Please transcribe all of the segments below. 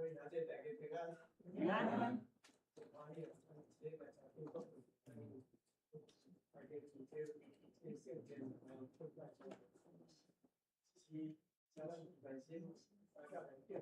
各位兄弟大家平安。平安。真歡喜，咱這禮拜才見過，大家聚這這個聖殿來敬拜主。是，請咱內心大家來敬。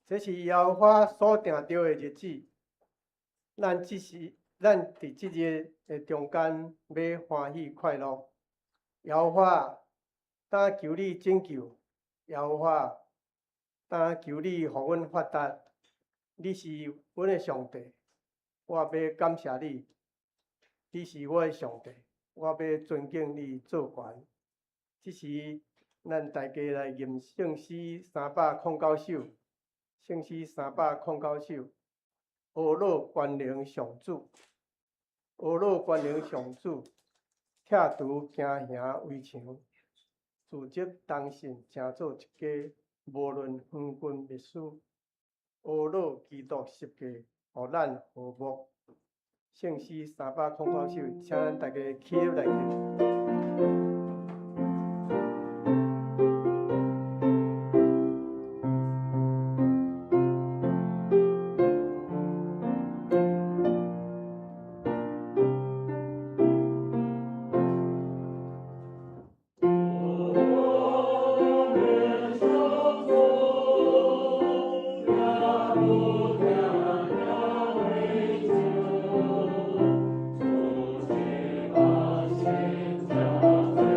這是耶和華所定著的日子，咱這時，咱佇這日的中間欲歡喜快樂。耶和華，當求你拯救；耶和華，當求你予阮發達。你是阮的上帝，我欲感謝你。你是我的上帝，我欲尊敬你做懸。這時，咱大家來吟聖詩309首，聖詩309首，呵咾權能上主，呵咾權能上主，拆除堅城圍牆，聚集同信，成做一家，無論昏君密使，呵咾基督十架，予咱和睦。聖詩309首，請咱大家起立來聽。我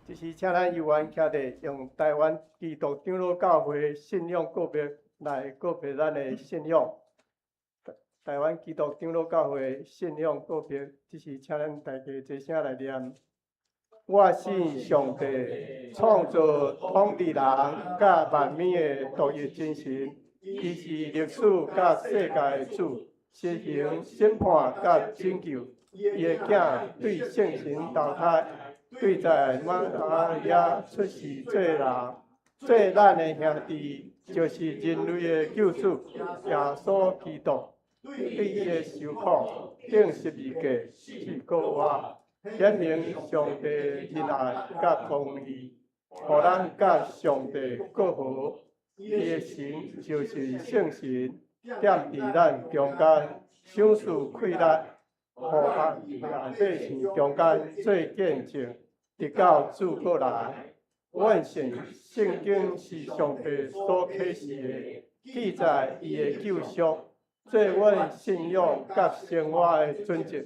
這時請咱有緣徛佇用台灣基督長老教會信仰告白來告別咱的信仰。台灣基督長老教會信仰告白，這時請咱大家齊聲來念。我信上帝，創造統治人佮萬物的獨一真神，伊是歷史佮世界的主，實行審判佮拯救。伊的囝對聖神投胎，對在瑪利亞出世做人，做咱的兄弟，就是人類的救主耶穌基督。對伊的受苦，釘十字架，死閣活，顯明上帝仁愛佮公義，予咱佮上帝閣和。伊的神就是聖神，踮佇咱中間，賞賜氣力，予咱百姓中間做見證，直到主閣來。阮信聖經是上帝所啟示的，記載伊的救贖，做阮信仰佮生活的準則。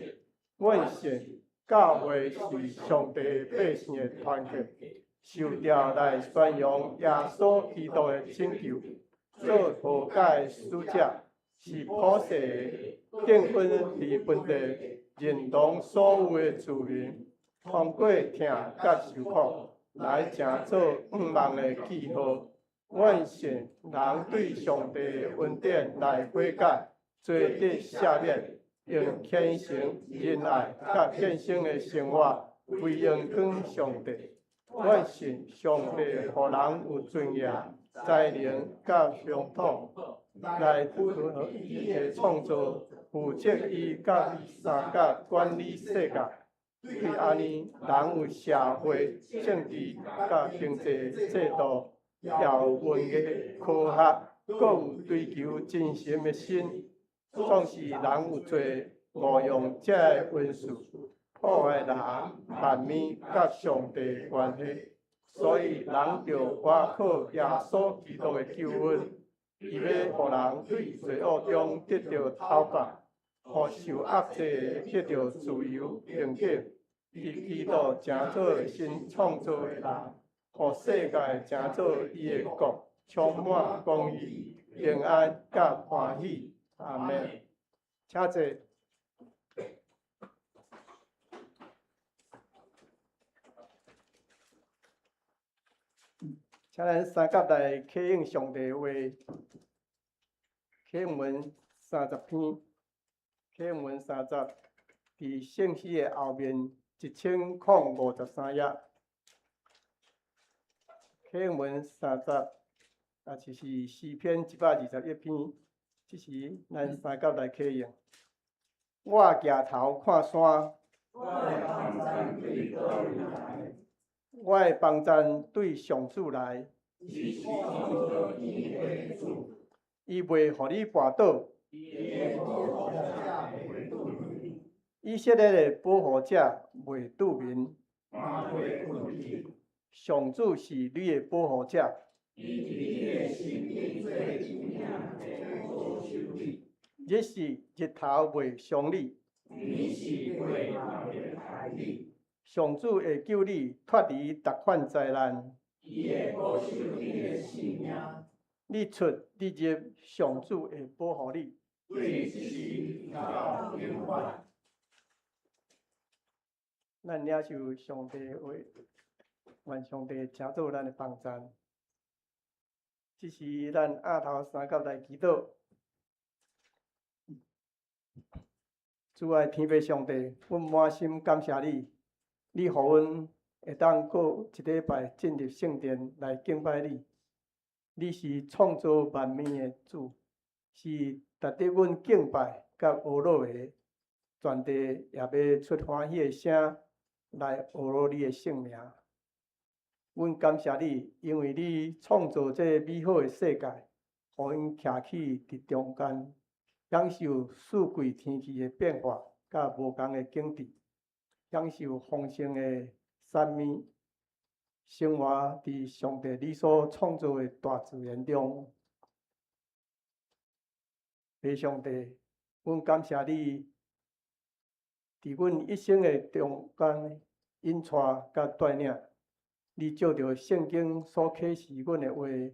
阮信教會是上帝百姓的團體，受召來宣揚耶穌基督的拯救，做和解使者，是普世的，定分離分地，認同所有的子民，通過疼佮受苦，來成做向望的記號。阮信人對上帝的恩典來悔改，罪得赦免，用虔誠、仁愛佮獻身的生活，回榮光上帝。阮信上帝予人有尊嚴、才能佮鄉土，來符合伊的創造，負責伊佮相佮管理世界。對按呢，人有社會、政治佮經濟制度，也有文藝、科學，閣有追求真神的心。總是人有罪，誤用這个恩賜，破壞人、萬物佮上帝關係。所以人著倚靠耶穌基督的救恩，伊欲予人對罪惡中得著透放，予受壓制的得著自由平等，伫基督成做新創造的人，予世界成做伊的國，充滿公義、平安佮歡喜。阿們。請坐。請咱三甲來啟應上帝的話，啟應文30篇，啟應文三十，佇聖詩的後面1053頁。啟應文三十，也就是詩篇121篇，這時咱三甲來啟應。我舉頭看山，我的幫贊對上主來。伊袂予你跋倒。以色列的保護者袂拄眠。上主是你的保護者。日時日頭袂傷你。上主會救你脫離逐款災難。你出你入，上主會保護你。咱領受上帝的話，願上帝成做咱的幫贊。這時咱額頭三甲來祈禱。主愛天父上帝，阮滿心感謝你，你予阮會當閣一禮拜進入聖殿來敬拜你。你是創造萬物的主，是值得阮敬拜佮阿羅的。全地也欲出歡喜的聲來阿羅你的聖名。阮感謝你，因為你創造這美好的世界，予阮徛起佇中間，享受四季天氣的變化，佮無仝的景致，享受豐盛的產物，生活佇上帝你所創造的大自然中。父上帝，阮感謝你，佇阮一生的中間引帶佮帶領，你借著聖經所啟示阮的話，予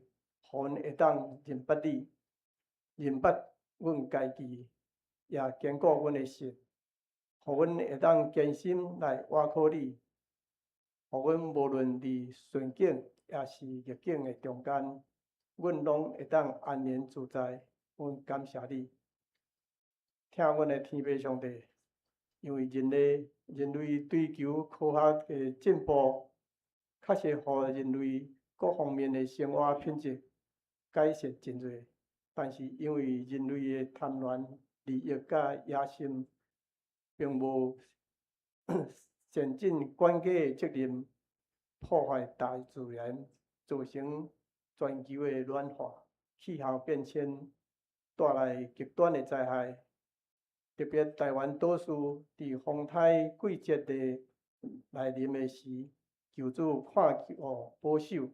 阮會當認捌你，認捌阮家己，也堅固阮的信，予阮會當堅心來倚靠你，予阮無論佇順境抑是逆境的中間，阮攏會當安然自在。阮感謝你，疼阮的天父上帝，因為人類追求科學的進步，確實予人類各方面的生活品質改善真濟。但是因為人類的貪婪、利益佮野心，並無善盡管家的責任，破壞大自然，造成全球的暖化、氣候變遷，帶來極端的災害。特別台灣島嶼佇風颱季節的來臨的時，求主看顧保守，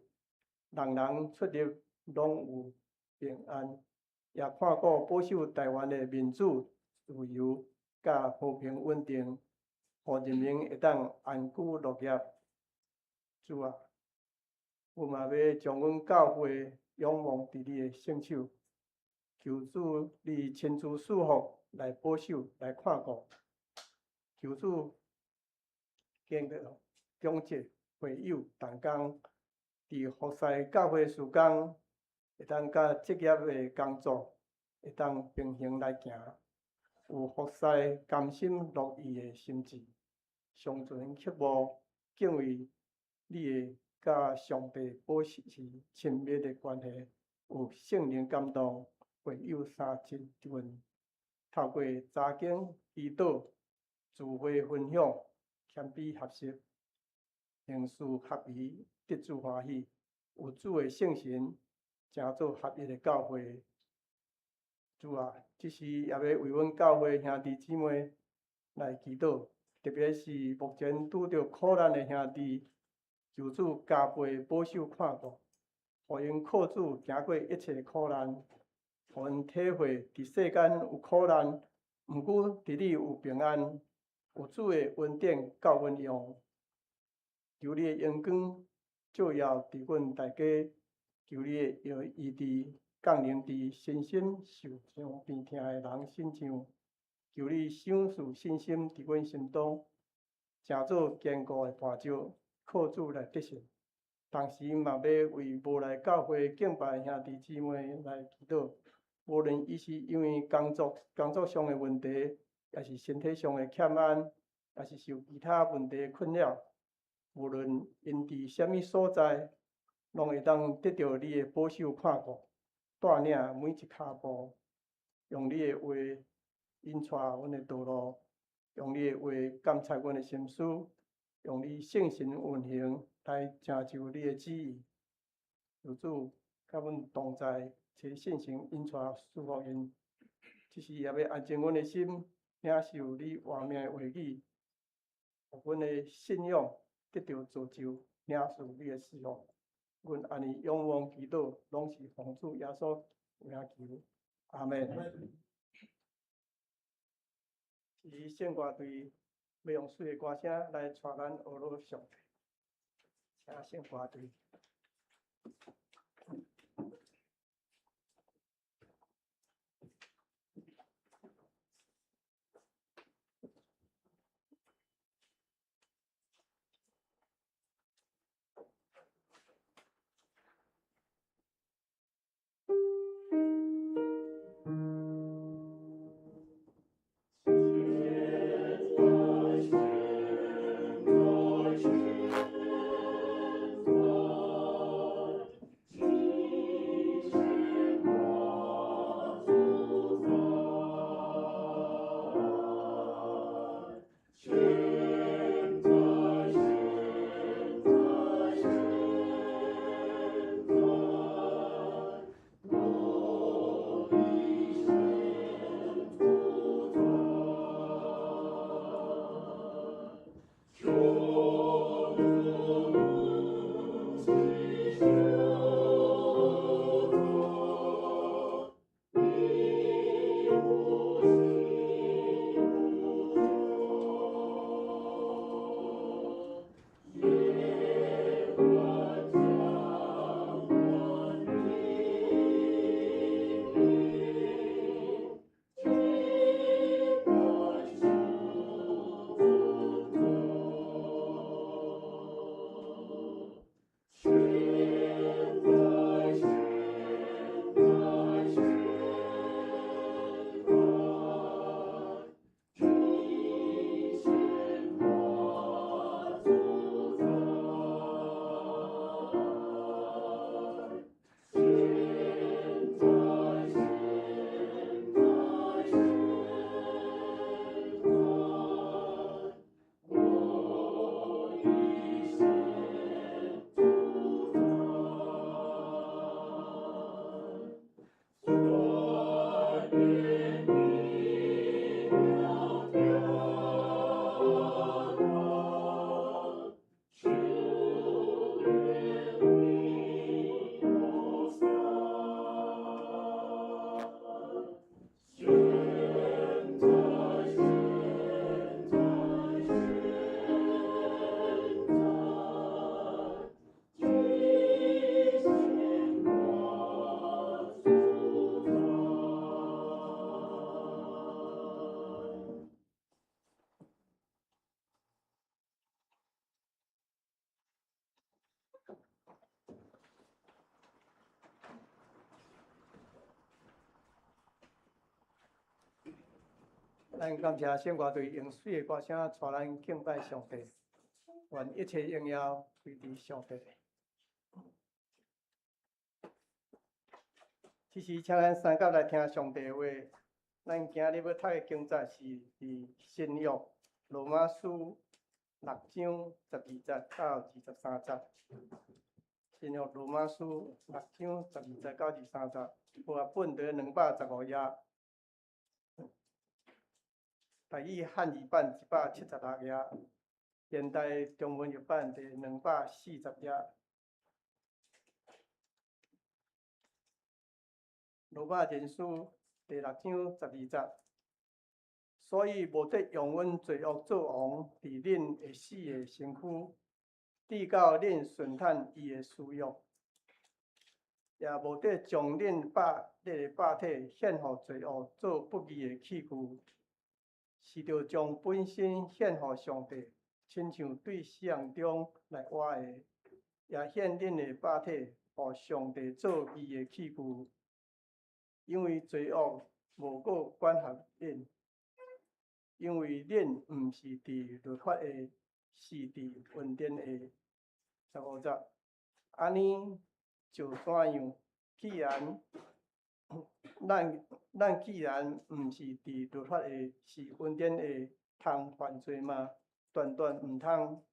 人人出入攏有平安，也看顧保守台灣的民主、自由、佮和平穩定，予人民會當安居樂業。主啊，阮嘛欲將阮教會仰望佇你的聖手，求主你親自賜福來保守、來看顧，求主堅固長執會友同工，佇服侍教會事工，會當佮職業的工作會當平行來行，有服侍甘心樂意的心志，常存渴慕敬畏你的，佮上帝保持親密的關係，有聖靈感動，會友三親近。透過查經、祈禱、聚會分享、謙卑學習、行事合宜，得主歡喜，有主的聖神，成做合一的教會。主啊，這時也欲為阮教會兄弟姊妹來祈禱，特別是目前拄著苦難的兄弟，求主加倍保守看顧，予𪜶靠主行過一切苦難。予𪜶體會佇世間有苦難，毋過佇你有平安。予有主的恩典夠阮用，求你的榮光照耀佇阮大家，求你的醫治降臨佇身心受傷病痛的人身上，求你賞賜信心佇阮心中，成做堅固的磐石，靠主來得勝。同時嘛，欲為無來教會敬拜的兄弟姊妹來祈禱，無論伊是因為工作上的問題，抑是身體上的欠安，抑是受其他問題困擾，無論𪜶佇啥物所在，攏會當得著你的保守看顧，帶領每一跤步，用你的話引帶阮的道路，用你的話監察阮的心思，用你聖神運行來成就你的旨意。求主佮阮同在，賜信心引帶賜福𪜶，這時也欲安靜阮的心，領受你活命的話語，予阮的信仰得著造就，領受你的賜福。阮按呢仰望祈禱，攏是奉主耶穌名求，阿們。是聖歌隊欲用媠的歌聲來帶咱學樂上帝，請聖歌隊。咱感謝聖歌隊用媠的歌聲帶咱敬拜上帝，願一切榮耀歸佇上帝。這時，請咱三甲來聽上帝話。咱今日欲讀的經節是佇新約羅馬書六章十二節到23節。新約羅馬書六章十二節到23節，和合本佇215頁。台語漢字版176頁，現代中文譯版佇240頁。羅馬人書第六章十二節，所以無得容忍罪惡做王佇恁會死的身軀，直到恁順趁伊的私欲，也無得將恁的肉體獻予罪惡做不義的器具，是著將本身獻予上帝，親像對死人中來活的，也獻恁的肉體予上帝做義的器具，因為罪惡無閣管轄恁，因為恁毋是佇律法下，是佇恩典下。15節，按呢就怎樣？咱既然毋是佇律法下，是恩典下，通犯罪嗎？斷斷毋通。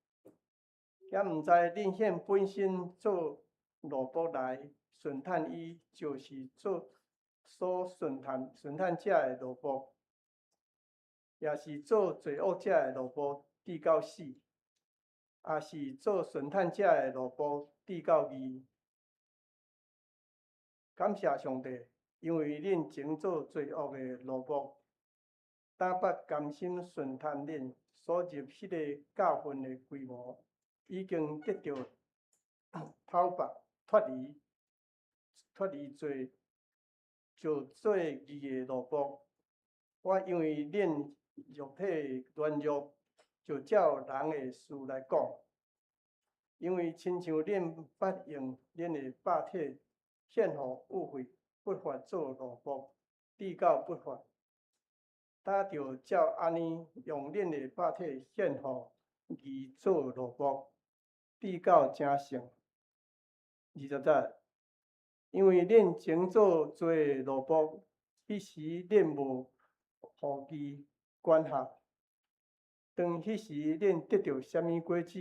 也毋知恁獻本身做奴僕來順趁伊，就是做所順趁者的奴僕，抑是做罪惡者的奴僕，直到死；抑是做順趁者的奴僕，直到義。感謝上帝，因為恁前做罪惡的奴僕，膽捌甘心順趁恁所入彼个教訓的規模，已經得著討放脫離罪，就做義的奴僕。我因為恁肉體軟弱，就照人的事來講。因為親像恁捌用恁的肉體獻予污穢不法做奴僕，直到不法，今就照按呢用恁的肉體獻予義做奴僕，直到成聖。20節，因為恁前做罪的奴僕，彼時恁無予義管轄。當彼時恁得著啥物果子？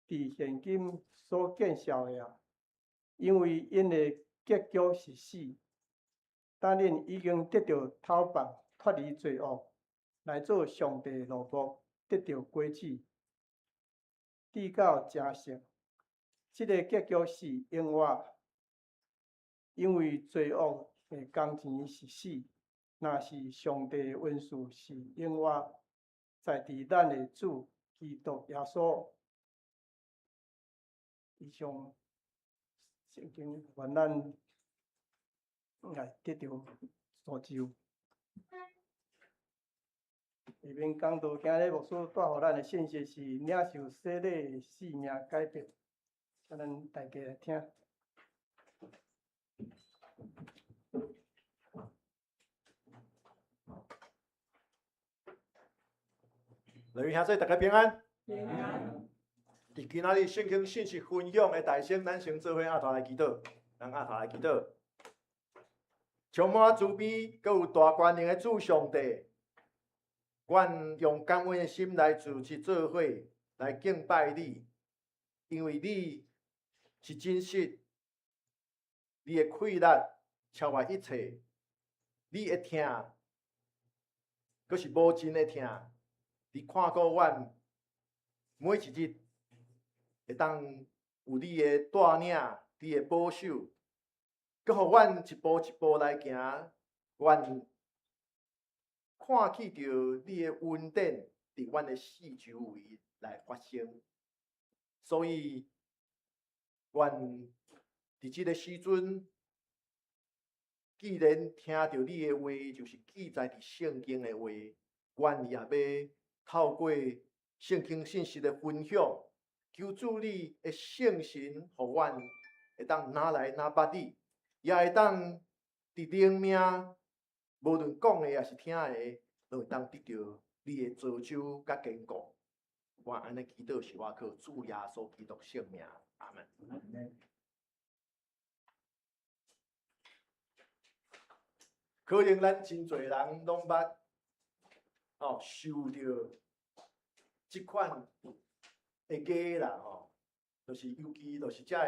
佇現今所見笑的啊！因為𪜶的結局是死。今恁已經得著討放，脫離罪惡，來做上帝的奴僕，得著果子，直到成聖。這个結局是永活，因為罪惡的工錢是死，若是上帝的恩賜是永活，在佇咱的主基督耶穌。以上聖經，願咱來得著造就。下面講道，今日牧師帶予咱的信息是領受洗禮的生命改變，請咱大家來聽。各位兄弟，大家平安。平安。佇今仔日聖經信息分享的台先，咱先做伙阿頭來祈禱。咱阿頭來祈禱。充滿慈悲、閣有大權能的主上帝，阮用感恩的心來聚集做伙來敬拜你，因為你是真實，你的氣力超越一切，你的疼，閣是無盡的疼。你看顧阮每一日，會當有你的帶領，你的保守，閣予阮一步一步來行，阮看見著你的恩典佇阮的四周圍來發生。所以，阮佇這个時陣，既然聽著你的話，就是記載佇聖經的話，阮也欲透過聖經信息的分享，求主你的聖神，予阮會當愈來愈捌你，也會當佇靈命，無論講的抑是聽的，攏會當得著你的造就佮堅固。我按呢祈禱是我靠主耶穌基督聖名，阿門。可能咱真濟人攏捌哦受著這款的假啦吼，就是尤其就是遮个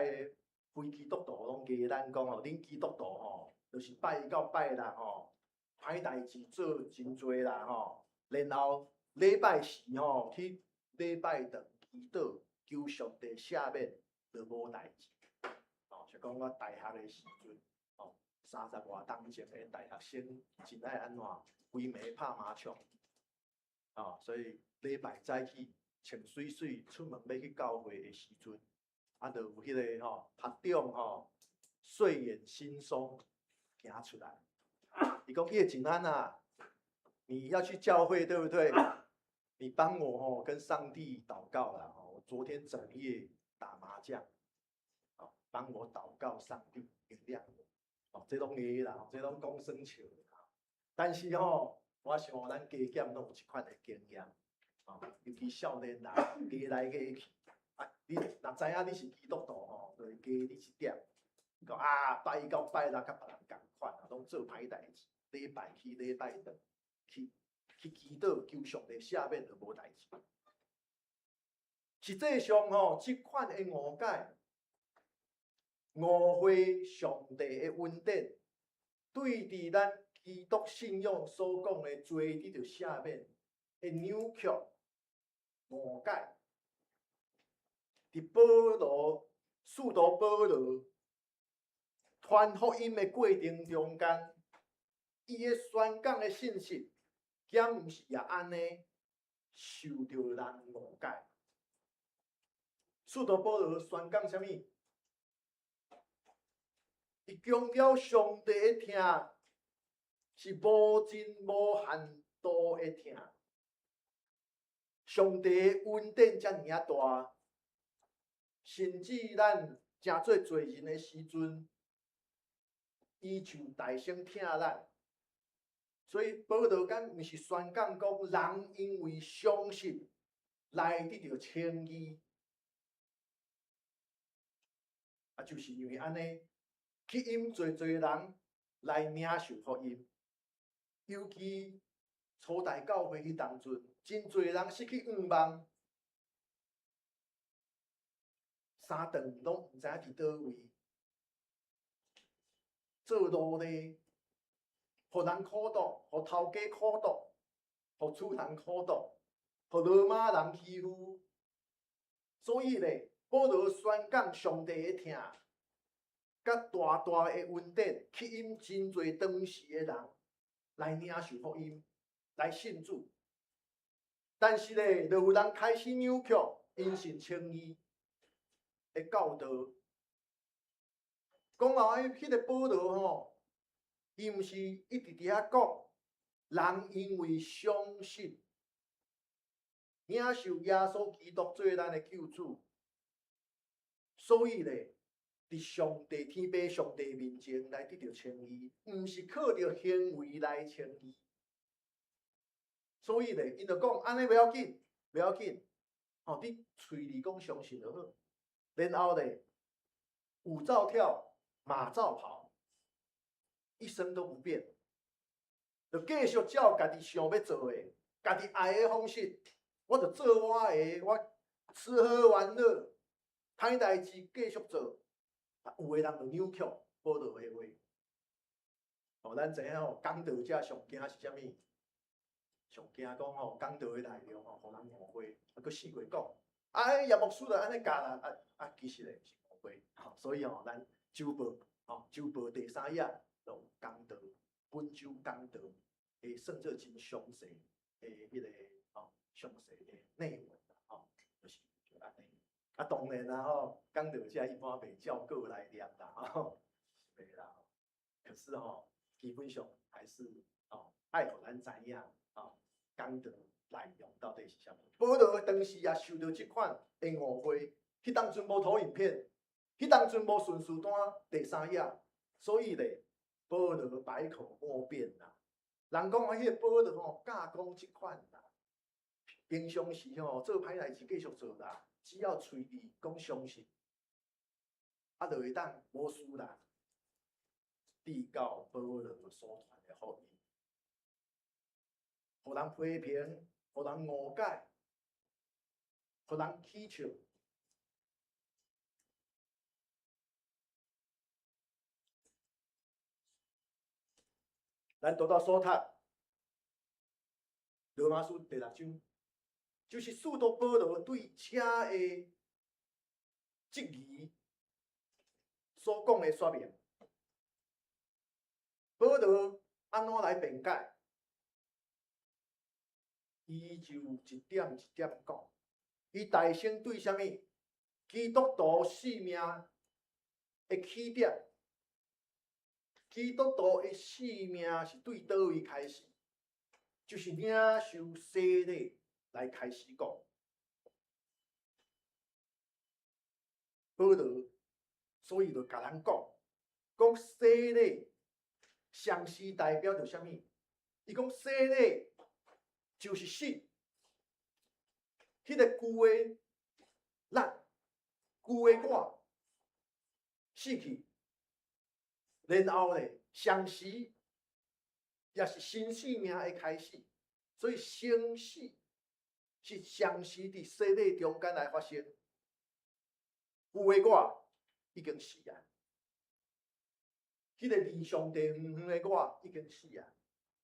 非基督徒攏假咱講吼，恁基督徒吼，就是拜一到拜六吼，歹代誌做真濟啦吼，然後禮拜四吼去禮拜堂祈禱，求上帝赦免，就無代誌。哦，像講我大學的時陣，哦， 30外冬前的大學生真愛按怎規暝拍麻將，哦，所以禮拜早起穿媠媠出門欲去教會的時陣，啊，就有彼個吼學長吼睡眼惺忪行出來，伊講葉景安啊，你要去教會對不對？你幫我吼跟上帝禱告啦，我昨天整夜打麻將，哦，幫我禱告上帝原諒我，哦，這攏會啦，這攏講耍笑啦。但是吼，我想咱加減攏有這款的經驗，哦，尤其少年人加來加去，啊，你若知影你是基督徒吼，就會加你一點，講啊，拜一到拜六佮別人仝款，攏做歹代誌，禮拜去禮拜轉去去祈禱求上帝赦免就無代誌。實際上吼，這款的誤解、誤會上帝的恩典，對佇咱基督信仰所講的罪得著赦免的扭曲誤解，佇保羅、使徒保羅傳福音的過程中間，伊的宣講的信息，敢毋是也按呢受著人誤解？使徒保羅宣講啥物？伊強調上帝的疼是無盡無限度的疼，上帝的恩典遮爾仔大，甚至咱成做罪人的時陣，伊就大聲疼咱。所以保羅敢毋是宣講講，人因為相信來得著稱義，啊，就是因為按呢，吸引濟濟人來領受福音。尤其初代教會彼當陣，真濟人失去向望，三頓攏毋知影佇佗位，做奴隸，予人苦毒，予頭家苦毒，予主人苦毒，予羅馬人欺負。所以咧，保羅宣講上帝的疼，佮大大的恩典，吸引真濟當時的人來領受福音，來信主。但是咧，就有人開始扭曲因信稱義的教導，講啊，彼個保羅吼，伊毋是一直佇遐講，人因為相信領受耶穌基督做咱的救主，所以咧，佇上帝天父上帝面前來得著稱義，毋是靠著行為來稱義。所以咧，𪜶就講按呢袂要緊，袂要緊，吼，你喙裡講相信就好。然後咧，舞照跳，馬照跑，一生都不變，就繼續照家己想欲做的，家己愛的方式，我就做我的，我吃喝玩樂，歹代誌繼續做。啊，有的人就扭曲保羅的話。哦，咱知影吼，講道者上驚是啥物？上驚講吼，講道的內容吼，予人誤會，啊，閣四界講，啊，葉牧師就按呢教啦，啊啊，其實咧是誤會，吼，所以吼，咱週報，吼，週報第三頁就有講道，本週講道，會算做真詳細的彼個吼，詳細的內文啦，吼，就是就按呢。啊，當然啦吼，講道者一般袂照稿來念啦，吼，袂啦。可是吼，基本上還是吼，愛予咱知影吼，講道內容到底是啥物。保羅當時也受著這款的誤會，彼當陣無投影片，彼當陣無順序單第三頁，所以咧，保羅百口莫辯啦。人講啊，彼個保羅吼教講這款啦，平常時吼做歹代誌繼續做啦。只要喙裡講相信，啊，就會當無事啦。直到保羅所傳的福音，予人批評，予人誤解，予人起笑。咱讀到所讀，羅馬書第六章。就是使徒保羅對這个質疑所講的說明。保羅按怎來辯解？伊就一點一點講。伊大先對啥物？基督徒性命的起點，基督徒的性命是對佗位開始？就是領受洗禮來開始講。保羅所以就共咱講，講洗禮相時代表著啥物？伊講洗禮就是死，彼個舊的咱，舊的我死去，然後咧，相時也是新生命的開始。所以生死是相時佇洗禮中間來發生。舊的我已經死啊，彼個離上帝遠遠的我已經死啊，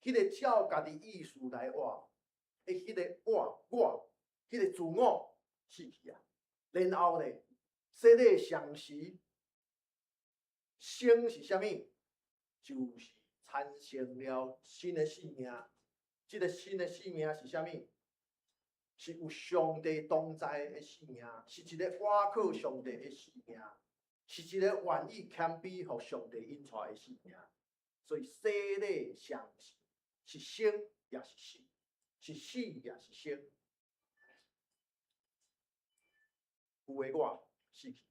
彼個照家己意思來活的彼個我，我，彼個自我死去啊。然後咧，洗禮相時生是啥物？就是產生了新的生命。這個新的生命是啥物？是有上帝同在的生命，是一個倚靠上帝的生命，是一個願意謙卑予上帝引帶的生命。所以洗禮相時是生也是死，是死也是生。舊的我死去，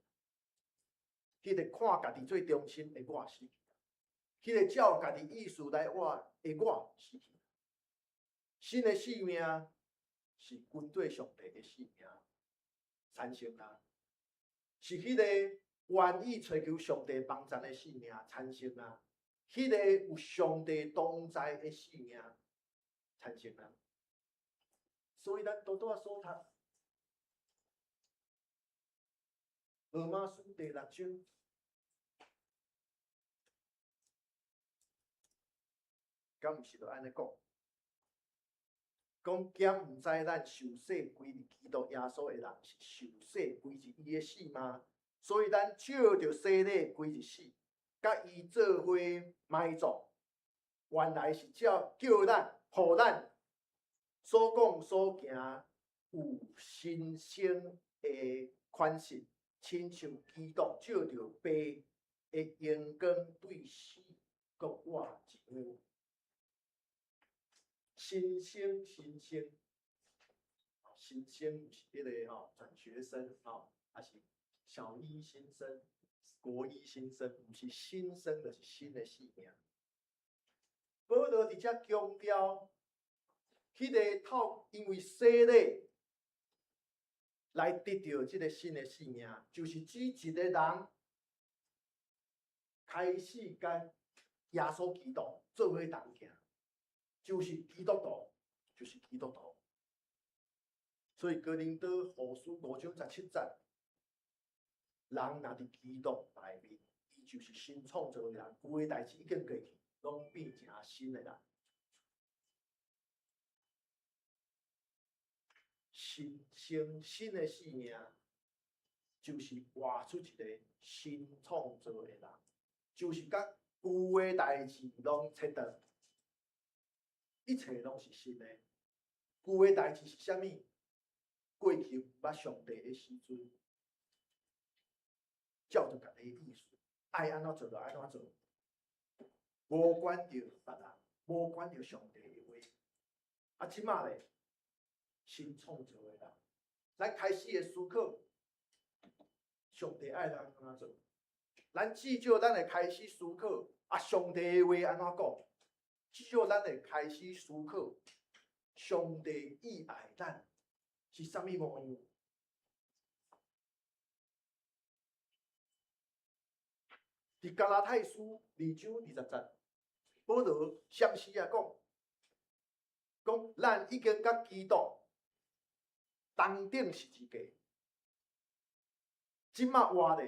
彼個看家己做中心的我死去，彼個照家己意思來活的我死去。新的生命是跟隨上帝的生命產生啊，是彼個願意尋求上帝幫助的生命產生啊，彼個有上帝同在的生命產生啊。所以咱拄拄仔所讀羅馬書第六章，敢毋是就按呢講？講敢毋知咱受洗歸入基督耶穌的人是受洗歸入伊的死嗎？所以咱藉著洗禮歸入死，佮伊做伙埋葬。原來是照叫咱，予咱所講所行有新生的款式，親像基督藉著父的榮光對死閣活一樣。新生，新生，新生毋是彼個吼轉學生吼，抑是小一新生、國一新生，毋是新生，就是新的生命。保羅佇遮強調，彼個透因為洗禮來得著這個新的生命，就是指一個人開始佮耶穌基督做伙同行。就是基督徒，就是基督徒。所以哥林多後書五章十七節，人若佇基督內面，伊就是新創造的人，舊的代誌已經過去，攏變成新的人。新生新的生命，就是活出一個新創造的人，就是佮舊的代誌攏切斷。一切攏是新的。舊的代誌是啥物？過去毋捌上帝的時陣，照著家己的意思，愛按怎做就按怎做，無管著別人，無管著上帝的話。啊，這馬咧，新創造的人，咱開始會思考，上帝愛咱按怎做？咱至少咱會開始思考，啊，上帝的話按怎講？至少咱會開始思考，上帝意愛咱是啥物模樣？佇加拉太書二章二十節，保羅相時也講，講咱已經佮基督同釘十字架，這馬活的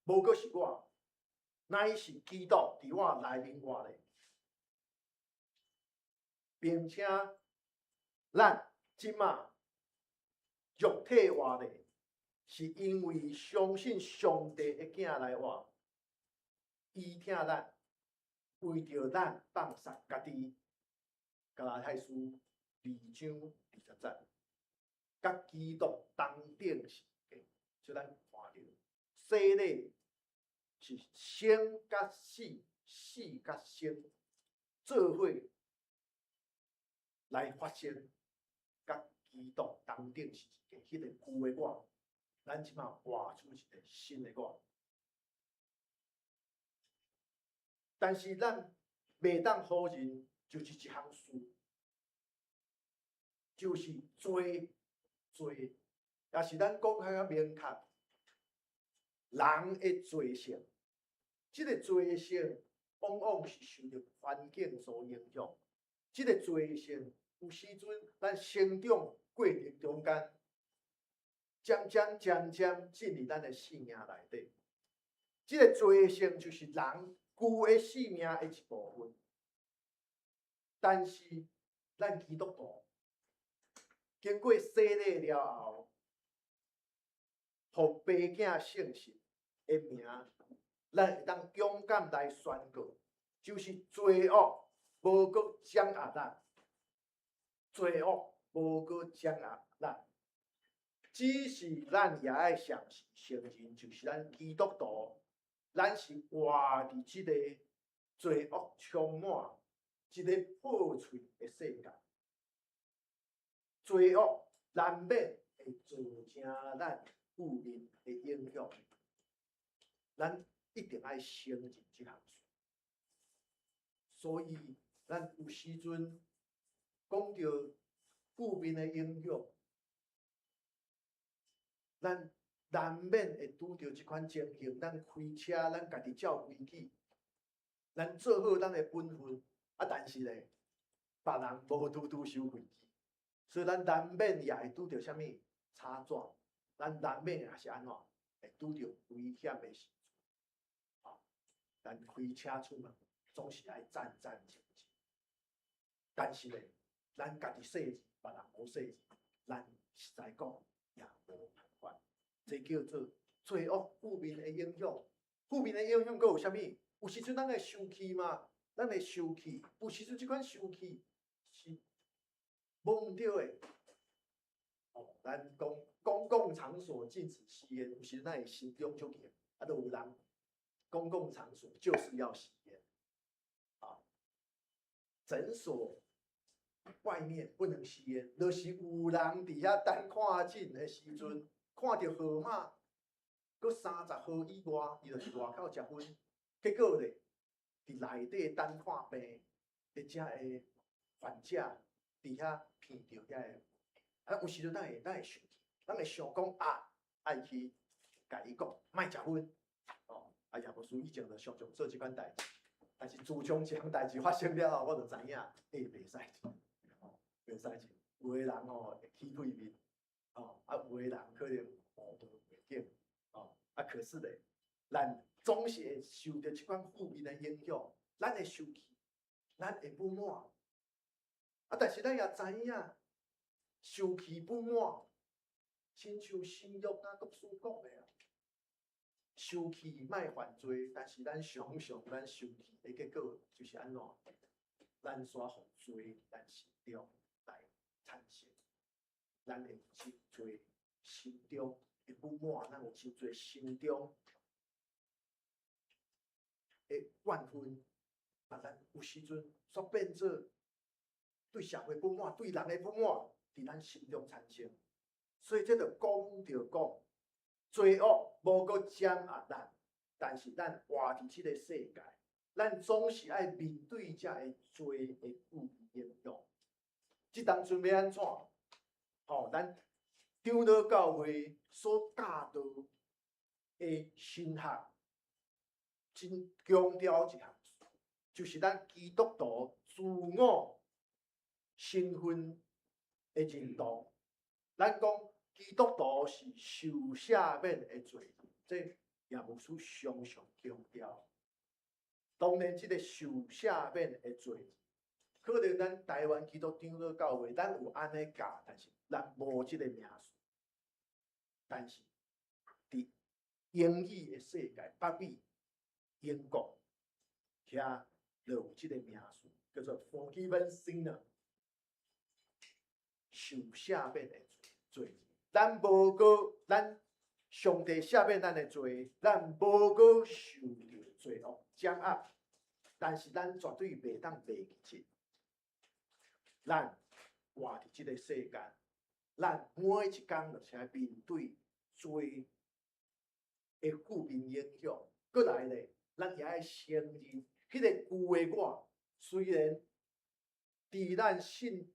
無閣是我，乃是基督佇我內面活的。並且，咱這馬肉體活的，是因為相信上帝的囝來活，伊疼咱，為著咱放殺家己。加拉太書2章20節，佮基督同釘十字架，所以咱看著洗禮是生佮死，死佮生，做伙來發生，佮基督同釘十字架，彼個舊的我，咱這擺活出一個新的我。但是咱袂當否認，就是一項事，就是罪罪，也是咱講較較明確，人的罪性，這個罪性往往是受著環境所影響。這個罪性有時陣，咱成長過程中間，漸漸漸漸進入咱的生命內底。這個罪性就是人舊的生命的一部分。但是，咱基督徒經過洗禮了後，予爸囝聖神的名，咱會當勇敢來宣告，就是罪惡無閣掌壓咱，罪惡無閣掌壓咱，只是咱也愛誠實承認，就是咱基督徒，咱是活佇這個罪惡充滿、這個破碎的世界，罪惡難免會造成咱負面的影響，咱一定愛承認這項事。所以，咱有時陣講著負面的影響，咱難免會拄著這款情形。咱開車，咱家己照規矩，咱做好咱的本分。啊，但是咧，別人無拄拄守規矩，所以咱難免也會拄著啥物吵紙，咱難免也是按怎會拄著危險的時陣。吼，咱開車出門總是愛戰戰兢兢，但是咧，咱家己細緻，別人無細緻，咱實在講也無辦法。這叫做罪惡負面的影響。負面的影響閣有啥物？有時陣咱會生氣嘛？咱會生氣，有時陣這款生氣是無毋對的。哦，咱講公共場所禁止吸菸，有時陣咱會心中足硬，啊，都有人公共場所就是要吸菸。啊，診所外面不能吸菸，就是有人佇遐等看診的時陣，看著號碼，閣30號以外，伊就是外口食薰，結果咧，佇內底等看病的遮个患者，佇遐鼻著遐个，啊，有時陣咱會生氣，咱會想講啊，愛去共伊講，莫食薰，哦，啊，也無輸以前就常常做這款代誌，但是自從這項代誌發生了後，我就知影，欸，袂使做，哦，袂使做，有的人吼會起屁面，哦，啊，有的人可能誤導袂緊，哦，啊，可是咧，咱總是會受著這款負面的影響，咱會生氣，咱會不滿，啊，但是咱也知影，生氣不滿，親像新約啊國師講的啊，生氣莫犯罪，但是咱常常咱生氣的結果就是按怎？咱煞予罪咱心中來產生，咱會真濟心中的不滿，咱有真濟心中的怨恨，啊，咱有時陣煞變做對社會不滿，對人的不滿，佇咱心中產生。所以這就講著講，罪惡無閣掌壓咱，但是咱活佇這個世界，咱總是愛面對這个罪的負面影響。這當陣欲按怎？吼，咱長老教會所教導的神學，真強調一項事，就是咱基督徒自我身份的認同。咱講基督徒是受赦免的罪人，這也無需常常強調。當然，這個受赦免的罪人，可能咱台灣基督長老教會，咱有按呢教，但是咱無這個名詞。但是，佇英語的世界，北美、英國遐就有這个名詞，叫做 forgiven sinner，受赦免的罪人。咱無閣，咱上帝赦免咱的罪，咱無閣受著罪惡掌握，但是咱絕對袂當袂記這。咱活佇這个世間，咱每一工就是愛面對罪的負面影響。閣來咧，咱也愛承認，彼个舊的我，雖然佇咱信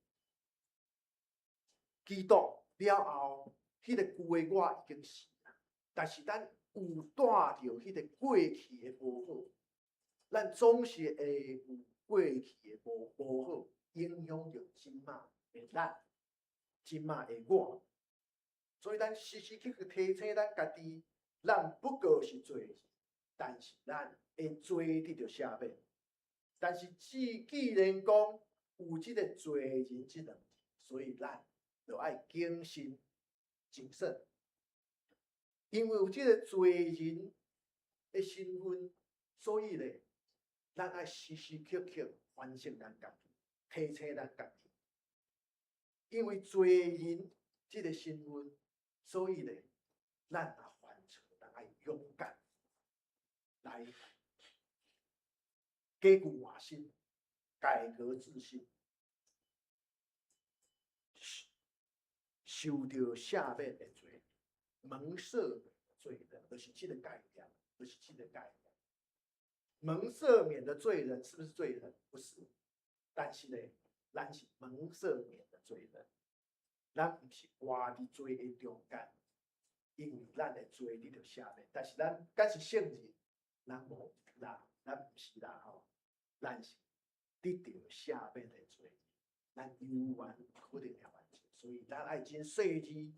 基督了後，彼个舊的我已經死啦，但是咱有帶著彼个過去的無好，咱總是會有過去的無好，影響著這馬的咱，這馬的我。所以咱時時刻刻提醒咱家己，咱不過是罪人，但是咱的罪得著赦免。但是既然講有這个罪人這兩字，所以咱就愛謹慎謹慎，因為有這个罪人的身份，所以咧，咱愛時時刻刻反省咱家己，提醒咱家己。因為罪人這个身份，所以咧，咱若犯錯，咱愛勇敢來改過換新，改革自新，受著赦免的罪，蒙赦免的罪人，就是這个概念，就是這个概念。蒙赦免的罪人是不是罪人？不是，但是呢，咱是蒙赦免的罪人，咱毋是活佇罪的中間，因為咱的罪得著赦免，但是咱敢是聖人，咱無啦，咱毋是啦吼，咱是得著赦免的罪人，咱猶原可能會犯錯，所以咱愛真細膩，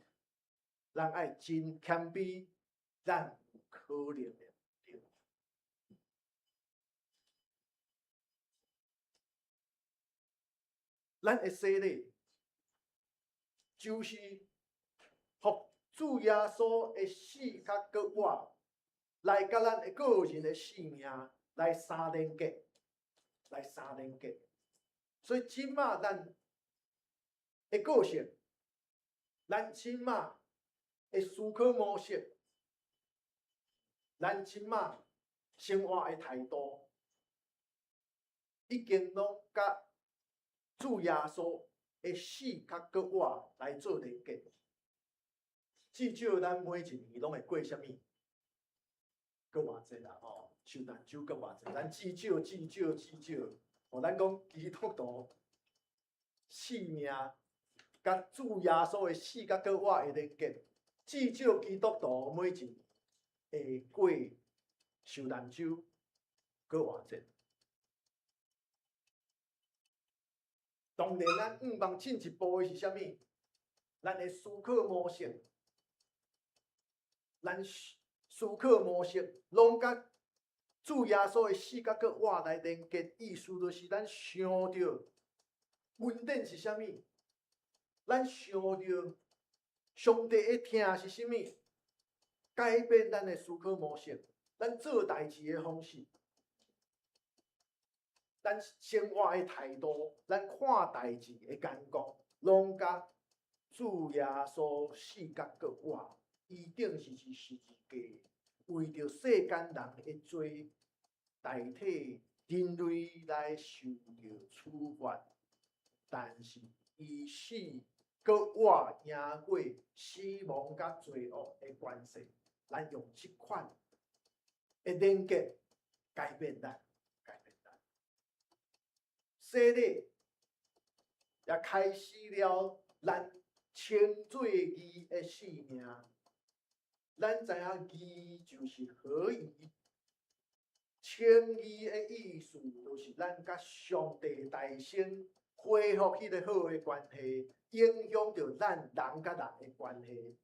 咱愛真謙卑，咱有可能會對。咱的洗禮，就是予主耶穌的死佮復活，來佮咱的個人的性命來相連結，來相連結。所以這馬咱的個性，咱這馬的思考模式，咱這馬生活的態度，已經攏佮主耶穌的死佮復活來做連結。至少咱每一年攏會過啥物？復活節啦吼，受難週復活節，咱至少至少至少，吼，咱講基督徒性命佮主耶穌的死佮復活的連結，至少基督徒每一年會過受難週復活節。當然，咱向望進一步的是啥物？咱的思考模式，咱思考模式攏佮主耶穌的死佮復活來連結，意思就是咱想著恩典是啥物，咱想著上帝的疼是啥物，改變咱的思考模式，咱做代誌的方式，咱生活的態度，咱看代誌的眼光，攏佮主耶穌死佮復活，伊釘十字十字架，為著世間人的罪，代替人類來受著處罰，但是伊死閣活贏過死亡佮罪惡的權勢，咱用這款的連結改變咱。洗禮也開始了咱稱做義的生命。咱知影義就是合宜，稱義的意思就是咱佮上帝大成恢復彼个好的關係，影響著咱人佮人的關係，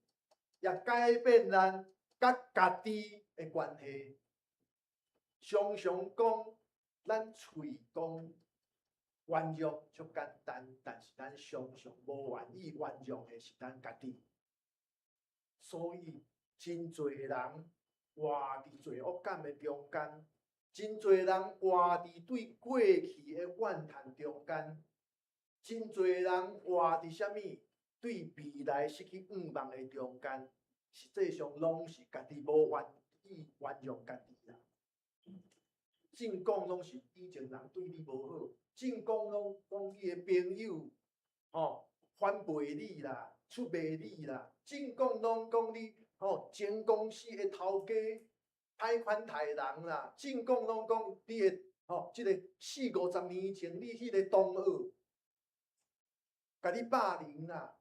也改變咱佮家己的關係。常常講，咱喙講原諒足簡單，但是咱常常無願意原諒的是咱家己。所以，真濟人活佇罪惡感的中間，真濟人活佇對過去的怨嘆中間，真濟人活佇啥物對未來失去願望的中間，實際上攏是家己無願意原諒家己啦。盡講攏是以前人對你無好，盡講攏講你的朋友吼反背你啦、出賣你啦，盡講攏講你吼前公司的頭家歹款待人啦，盡講攏講你的吼這个四五十年前你彼个同學共你霸凌啦，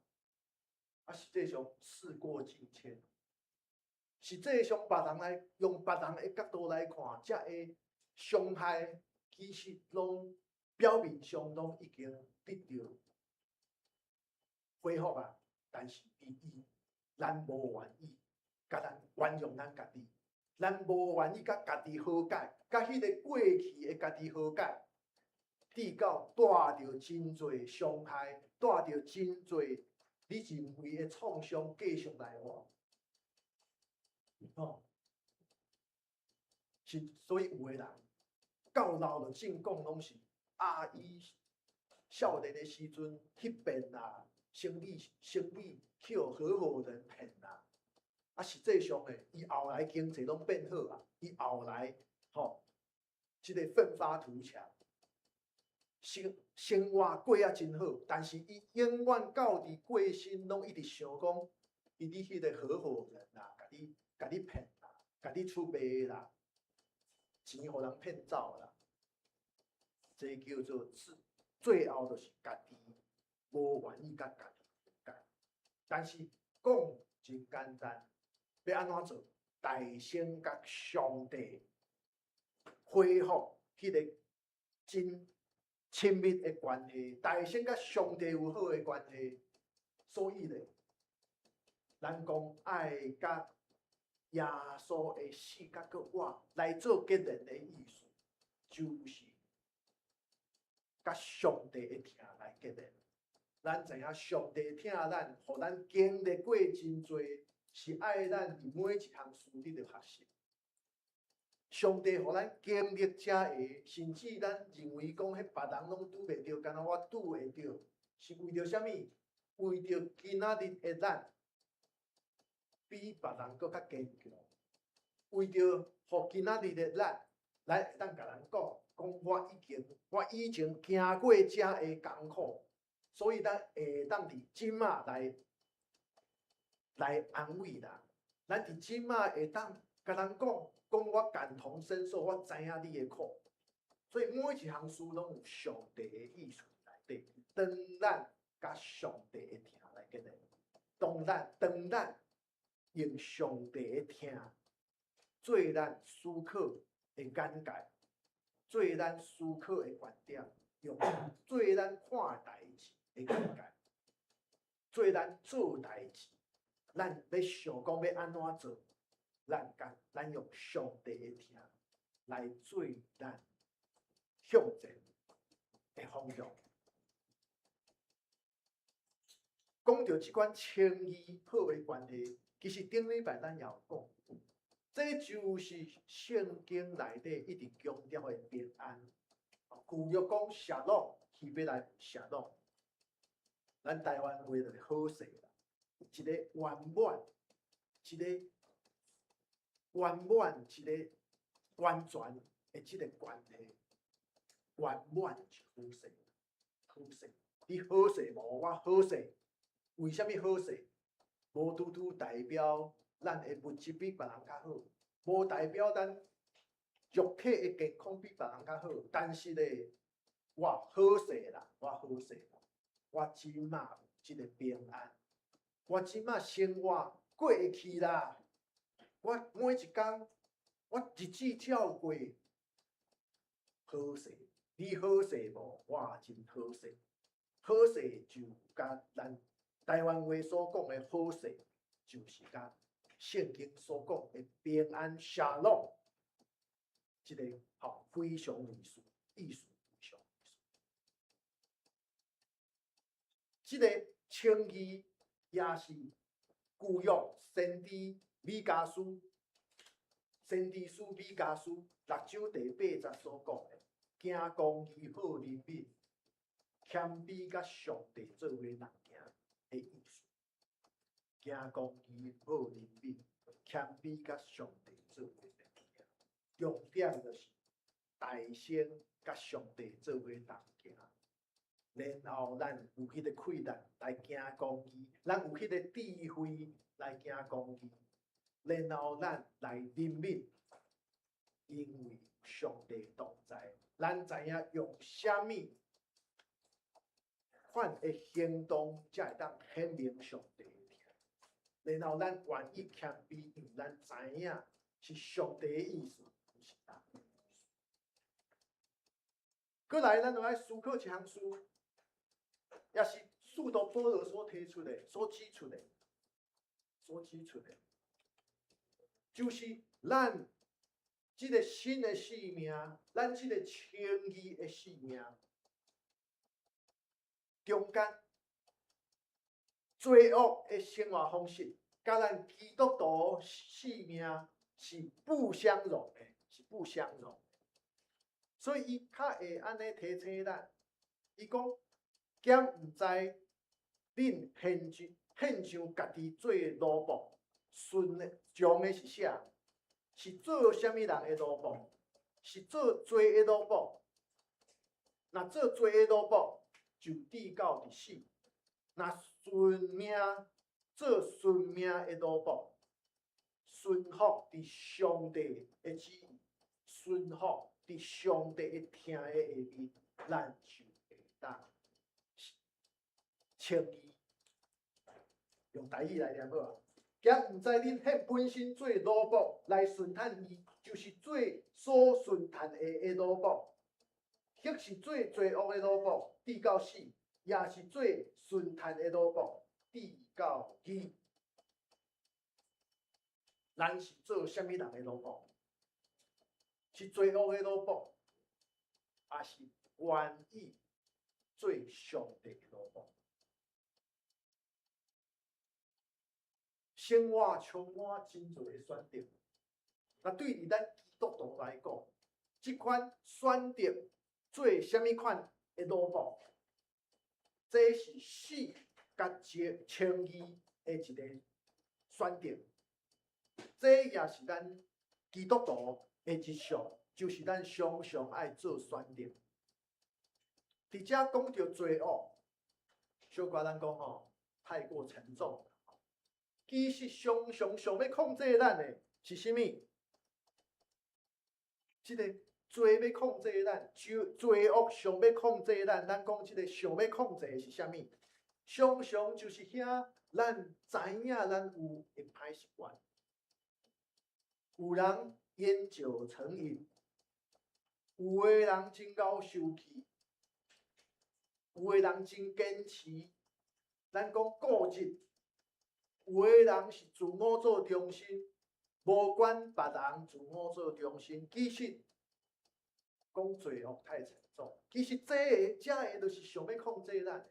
啊，實際上事過境遷，實際上別人來用別人的角度來看，這个傷害其實攏表面上攏已經得到恢復啊，但是伊咱無願意共咱原諒咱家己，咱無願意共家己和解，共彼个過去的家己和解，直到帶著真濟傷害，帶著真濟你認為的創傷繼續來活，吼，是所以有的人到老就盡講攏是阿姨少年的時陣彼邊啦，生意去予合夥人騙啦，啊，實際上呢，伊後來經濟攏變好啊，伊後來吼，這个奮發圖強，生活過啊真好，但是伊永遠到佇過身，攏一直想講，伊你彼個合夥人啦，共你騙啦，共你出賣啦，錢予人騙走啦，這叫做最後就是家己無願意共家己和解。但是講真簡單，欲按怎做？大先共上帝恢復彼个真親密的關係，大先共上帝有好的關係，所以咧，咱講愛共耶穌的死佮閣活來做結連的意思，就是共上帝的疼來結連。咱知影上帝疼咱，予咱經歷過真濟，是愛咱佇每一項事得著學習。上帝予咱經歷遮个，甚至咱認為講彼別人攏拄袂著，敢若我拄會著，是為著啥物？為著今仔日的咱比別人閣較堅強，為著予今仔日的咱來會當共人講，講我以前行過遮个艱苦，所以咱會當佇這馬來安慰人。咱佇這馬會當共人講，講我感同身受，我知影你的苦。所以每一項事攏有上帝的意思內底。當咱共上帝的疼來結連，當咱用上帝的疼做咱思考的眼界，做咱思考的觀點，用做咱看代誌的眼界，做咱做代誌，咱欲想講欲按怎做，咱用上帝的疼來做咱向前的方向。講著這款情義好的關係，其實頂禮拜咱也有講，這就是聖經內底一直強調的平安。舊約講沙龍，希伯來沙龍，咱台灣話就是好勢啦，一个圓滿，一个圓滿，一个完全的這个關係，圓滿是好勢，好勢。你好勢無？我好勢。為啥物好勢？無拄拄代表咱的物質比別人較好，無代表咱肉體的健康比別人較好。但是咧，我好勢啦，我好勢啦，我這馬有這个平安，我這馬生活過會去啦。我每一工，我日子照過，好勢。你好勢無？我真好勢。好勢就佮咱台灣話所講的好勢，就是佮聖經所講的平安沙龍，這個吼非常類似，意思非常類似。這个稱義也是舊約先知米迦書先知書米迦書六章第八節所講的，行公義好憐憫，謙卑佮上帝做伙同行的意思。行公義好憐憫，謙卑佮上帝做伙同行。重點就是大聲佮上帝做伙同行，然後咱有彼個氣力來行公義，咱有彼個智慧來行公義，然後咱來憐憫，因為上帝同在，咱知影用啥物款的行動才會當顯明上帝的疼。然後咱願意謙卑，因為咱知影是上帝的意思，毋是人的意思。閣來，咱就愛思考一項事，也是使徒保羅所提出的、所指出的、所指出的，就是咱這个新的生命，咱這个稱義的生命中間，罪惡的生活方式，佮咱基督徒生命是不相容的，是不相容的。所以伊較會按呢提醒咱，伊講，敢毋知恁獻上獻上家己做奴僕，順從的是啥？是做啥物人的奴僕？是做罪的奴僕。若做罪的奴僕，就至到佇死；若順命做順命的奴僕，順服佇上帝的旨意，順服佇上帝的疼的下面，咱就會當稱義。用台語來念好啊。敢毋知恁獻本身做奴僕來順趁伊，就是做所順趁的的奴僕，或是做罪惡的奴僕，至到死，抑是做順趁的奴僕，至到義。咱是做啥物人的奴僕？是罪惡的奴僕，抑是願意做上帝的奴僕？生活充滿真濟的選擇。那對於咱基督徒來講，這款選擇做啥物款的奴僕，這是死佮稱稱義的一個選擇。這也是咱基督徒的日常，就是咱常常愛做選擇。佇遮講著罪惡，小可咱講吼，太過沉重。其實常常想欲控制咱的是啥物？這個罪欲控制咱，罪罪惡想欲控制咱。咱講這個想欲控制的是啥物？常常就是遐，咱知影咱有的歹習慣。有人菸酒成癮，有的人真𠢕生氣，有的人真堅持。咱講固執。有的人是自我做中心，無管別人，自我做中心。其實講罪惡太沉重，其實這个、這个就是想欲控制咱，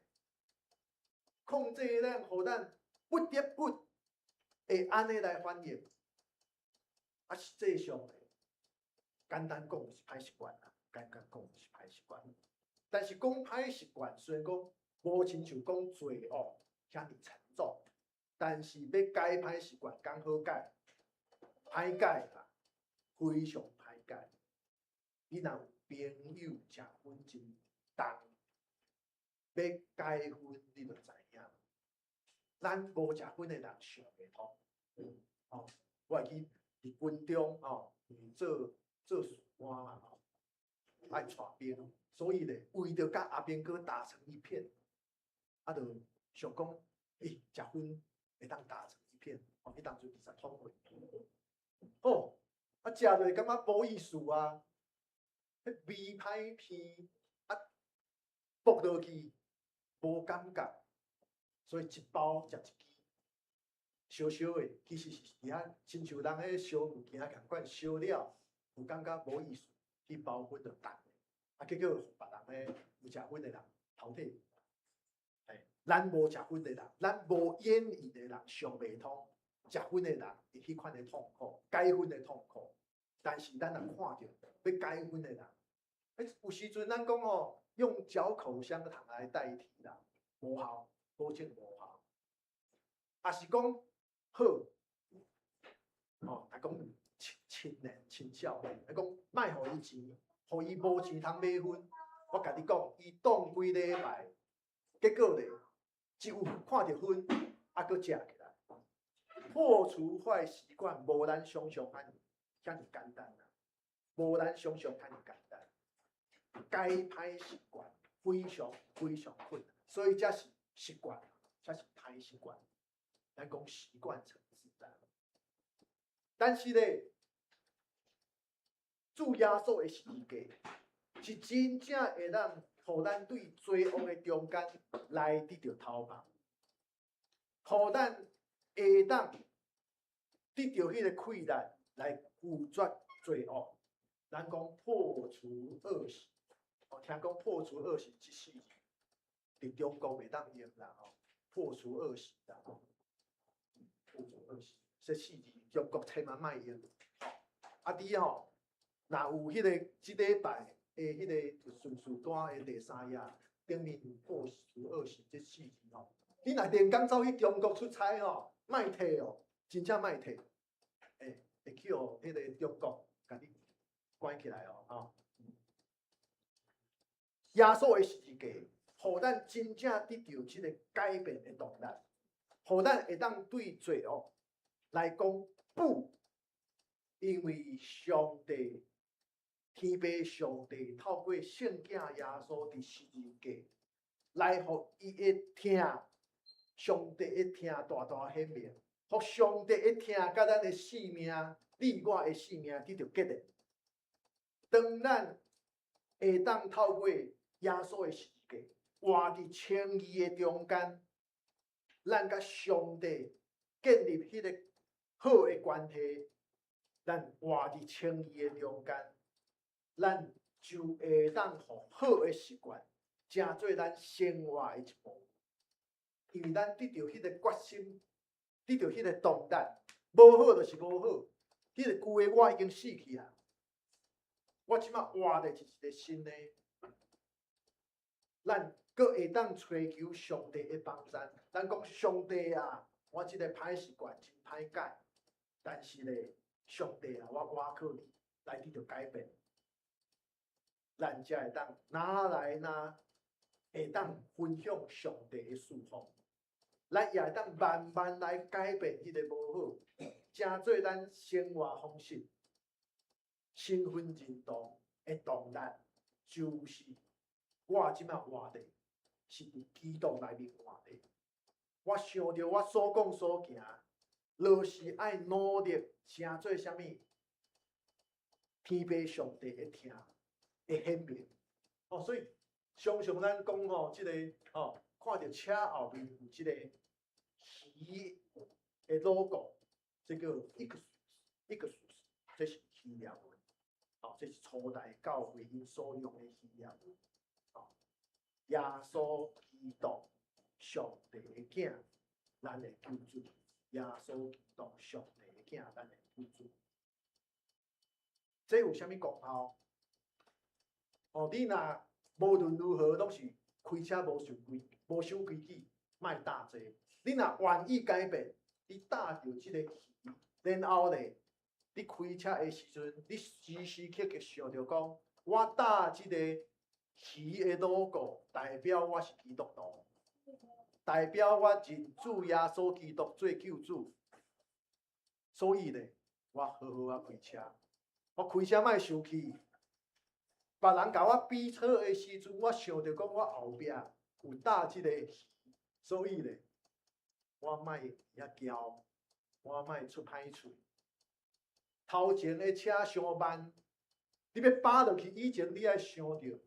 控制咱，予咱不得不會按呢來反應。啊，實際上簡單講是歹習慣啦，簡單講是歹習慣。但是講歹習慣，雖然講無親像講罪惡遐爾沉重。但是欲改歹習慣，敢好改？歹改啦，非常歹改。你若有朋友食薰真重，欲戒薰你就知影。咱無食薰的人想袂通。哦，我會記佇軍中吼，做做士官嘛吼，愛帶兵，所以咧，為著佮阿兵哥打成一片，啊，就想講，欸，食薰會當打成一片，哦，彼當陣二十通歲，哦，啊，食落感覺無意思啊，彼味歹鼻，啊，剝落去無感覺，所以一包食一支，燒燒的，其實是佇遐親像人彼燒物件仝款，燒了有感覺無意思，彼包薰就重，啊，結果予別人彼有食薰的人頭退。咱無食薰的人，咱無煙癮的人，想袂通食薰的人會彼款的痛苦，戒薰的痛苦。但是咱若看著欲改薰的人，欸，有時陣咱講吼，用嚼口香糖來代替啦，無效，保證無效。抑是講好，吼，若講青青年、青少年，伊講莫予伊錢，予伊無錢通買薰。我共你講，伊擋幾禮拜，結果咧，一有看著薰，啊，閣食起來。破除壞習慣，無咱想象遐爾遐爾簡單啦，無咱想象遐爾簡單。改歹習慣非常非常困難，所以這是習慣，這是歹習慣。咱講習慣成自然。但是咧，主耶穌的十字架是真正會當予咱對罪惡的中間來得著頭目，予咱會當得著彼个氣力來拒絕罪惡。咱講破除惡習，哦，聽講破除惡習這四字，佇中國袂當用啦吼，破除惡習啦吼，破除惡習，這四字中國千萬莫用。啊，你吼，若有彼个這禮拜的彼个敘事單的第三頁頂面有破除惡習這四字吼，你若連工走去中國出差吼，莫提哦，真正莫提，欸，會去予彼个中國共你關起來哦，吼。耶穌的十字架，予咱真正得著這个改變的動力，予咱會當對罪惡來講不，因為上帝天父上帝透過聖子耶穌佇十字架來予伊的疼，上帝的疼大大顯明，予上帝的疼佮咱的性命，你我的性命得著結連。當咱會當透過耶穌的十字架，活佇稱義的中間，咱佮上帝建立彼個好的關係，咱活佇稱義的中間，咱就會當予好的習慣，成做咱生活的一部分。因為咱得著彼個決心，得著彼個動力，無好就是無好，彼個舊的我已經死去啊。我這擺活的是一個新的，咱閣會當揣求上帝的幫助。咱講上帝啊，我這个歹習慣真歹改，但是咧，上帝啊，我倚靠你來得著改變，咱才會當拿來拿會當分享上帝的祝福，咱也會當慢慢來改變彼个無好，成做咱生活方式。身份認同的動力，就是我這擺活的，是佇基督內面活的。我想著我所講所行，就是愛努力成做啥物？天父上帝的疼會顯明。哦，所以常常咱講吼，這個吼，看著車後面有這個魚的 logo，這個 Ichthus，Ichthus，這是希臘文。哦，這是初代教會𪜶所用的希臘文。哦，耶穌基督，上帝的囝，咱的救主。耶穌基督，上帝的囝，咱的救主。這有啥物功效？哦，你若無論如何攏是開車無守規，無守規矩，莫搭這個。你若願意改變，你搭著這個魚，然後咧，你開車的時陣，你時時刻刻想著講，我搭這個魚的 logo，代表我是基督徒，代表我認主耶穌基督做救主。所以咧，我好好仔開車，我開車莫生氣。別人共我比錯的時陣，我想著講我後壁有搭這個魚，所以咧，我莫遐驕，我莫出歹喙。頭前的車傷慢，你欲扒落去以前，你愛想著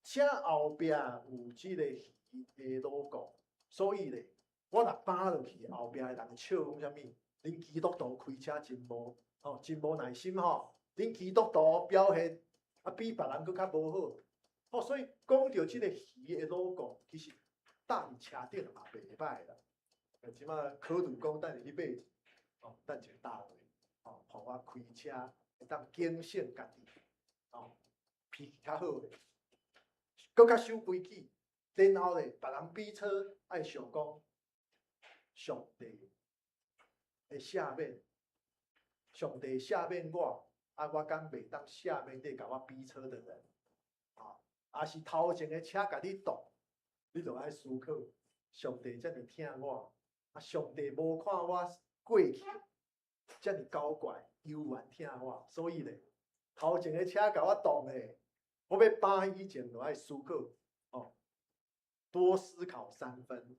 車後壁有這個魚的 logo，所以咧，我若扒落去，後壁的人笑講啥物？恁基督徒開車真無吼，真無耐心吼。恁基督徒表現啊，比別人閣較無好。吼，所以講著這個魚的 logo，其實搭佇車頂嘛袂䆀啦。這擺考慮講等下去買一，哦，等一下搭落，哦，予我開車。會當警醒家己，哦，脾氣較好的，閣較守規矩。然後咧，別人比錯愛想講，上帝會赦免，上帝赦免我，啊，我敢袂當赦免你共我比錯的人？啊，抑是頭前的車共你擋，你就愛思考，上帝遮爾疼我，啊，上帝無看我過去遮爾古怪，猶原疼我，所以咧，頭前的車共我擋咧，我欲搬以前就愛思考，哦，多思考三分，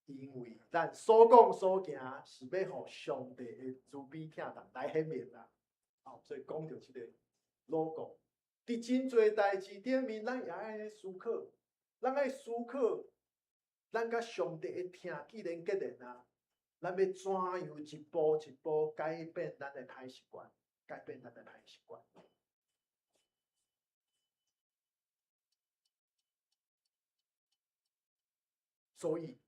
因為咱所講所行是欲予上帝的慈悲疼痛來顯明啦。哦，所以講著這个 logo，佇真濟代誌頂面，咱也愛思考，咱愛思考，咱佮上帝的疼既然結連啊，咱欲怎樣一步一步改變咱的歹習慣，改變咱的歹習慣。所以，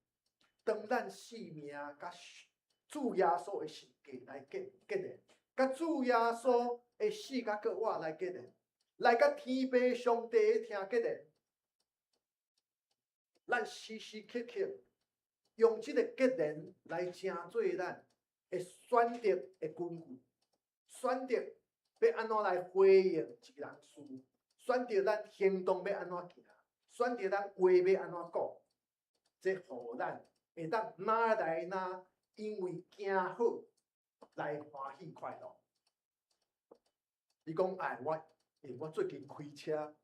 當咱性命佮主耶穌的十架來結結連，佮主耶穌的死佮復活來結連，來佮天父上帝的疼結連，咱時時刻刻用這个結連來成做咱的選擇的根據，選擇欲按怎來回應一個人事，選擇咱行動欲按怎行，選擇咱話欲按怎講。這予咱會當哪來哪因為行好來歡喜快樂。你講哎，我欸，我最近開車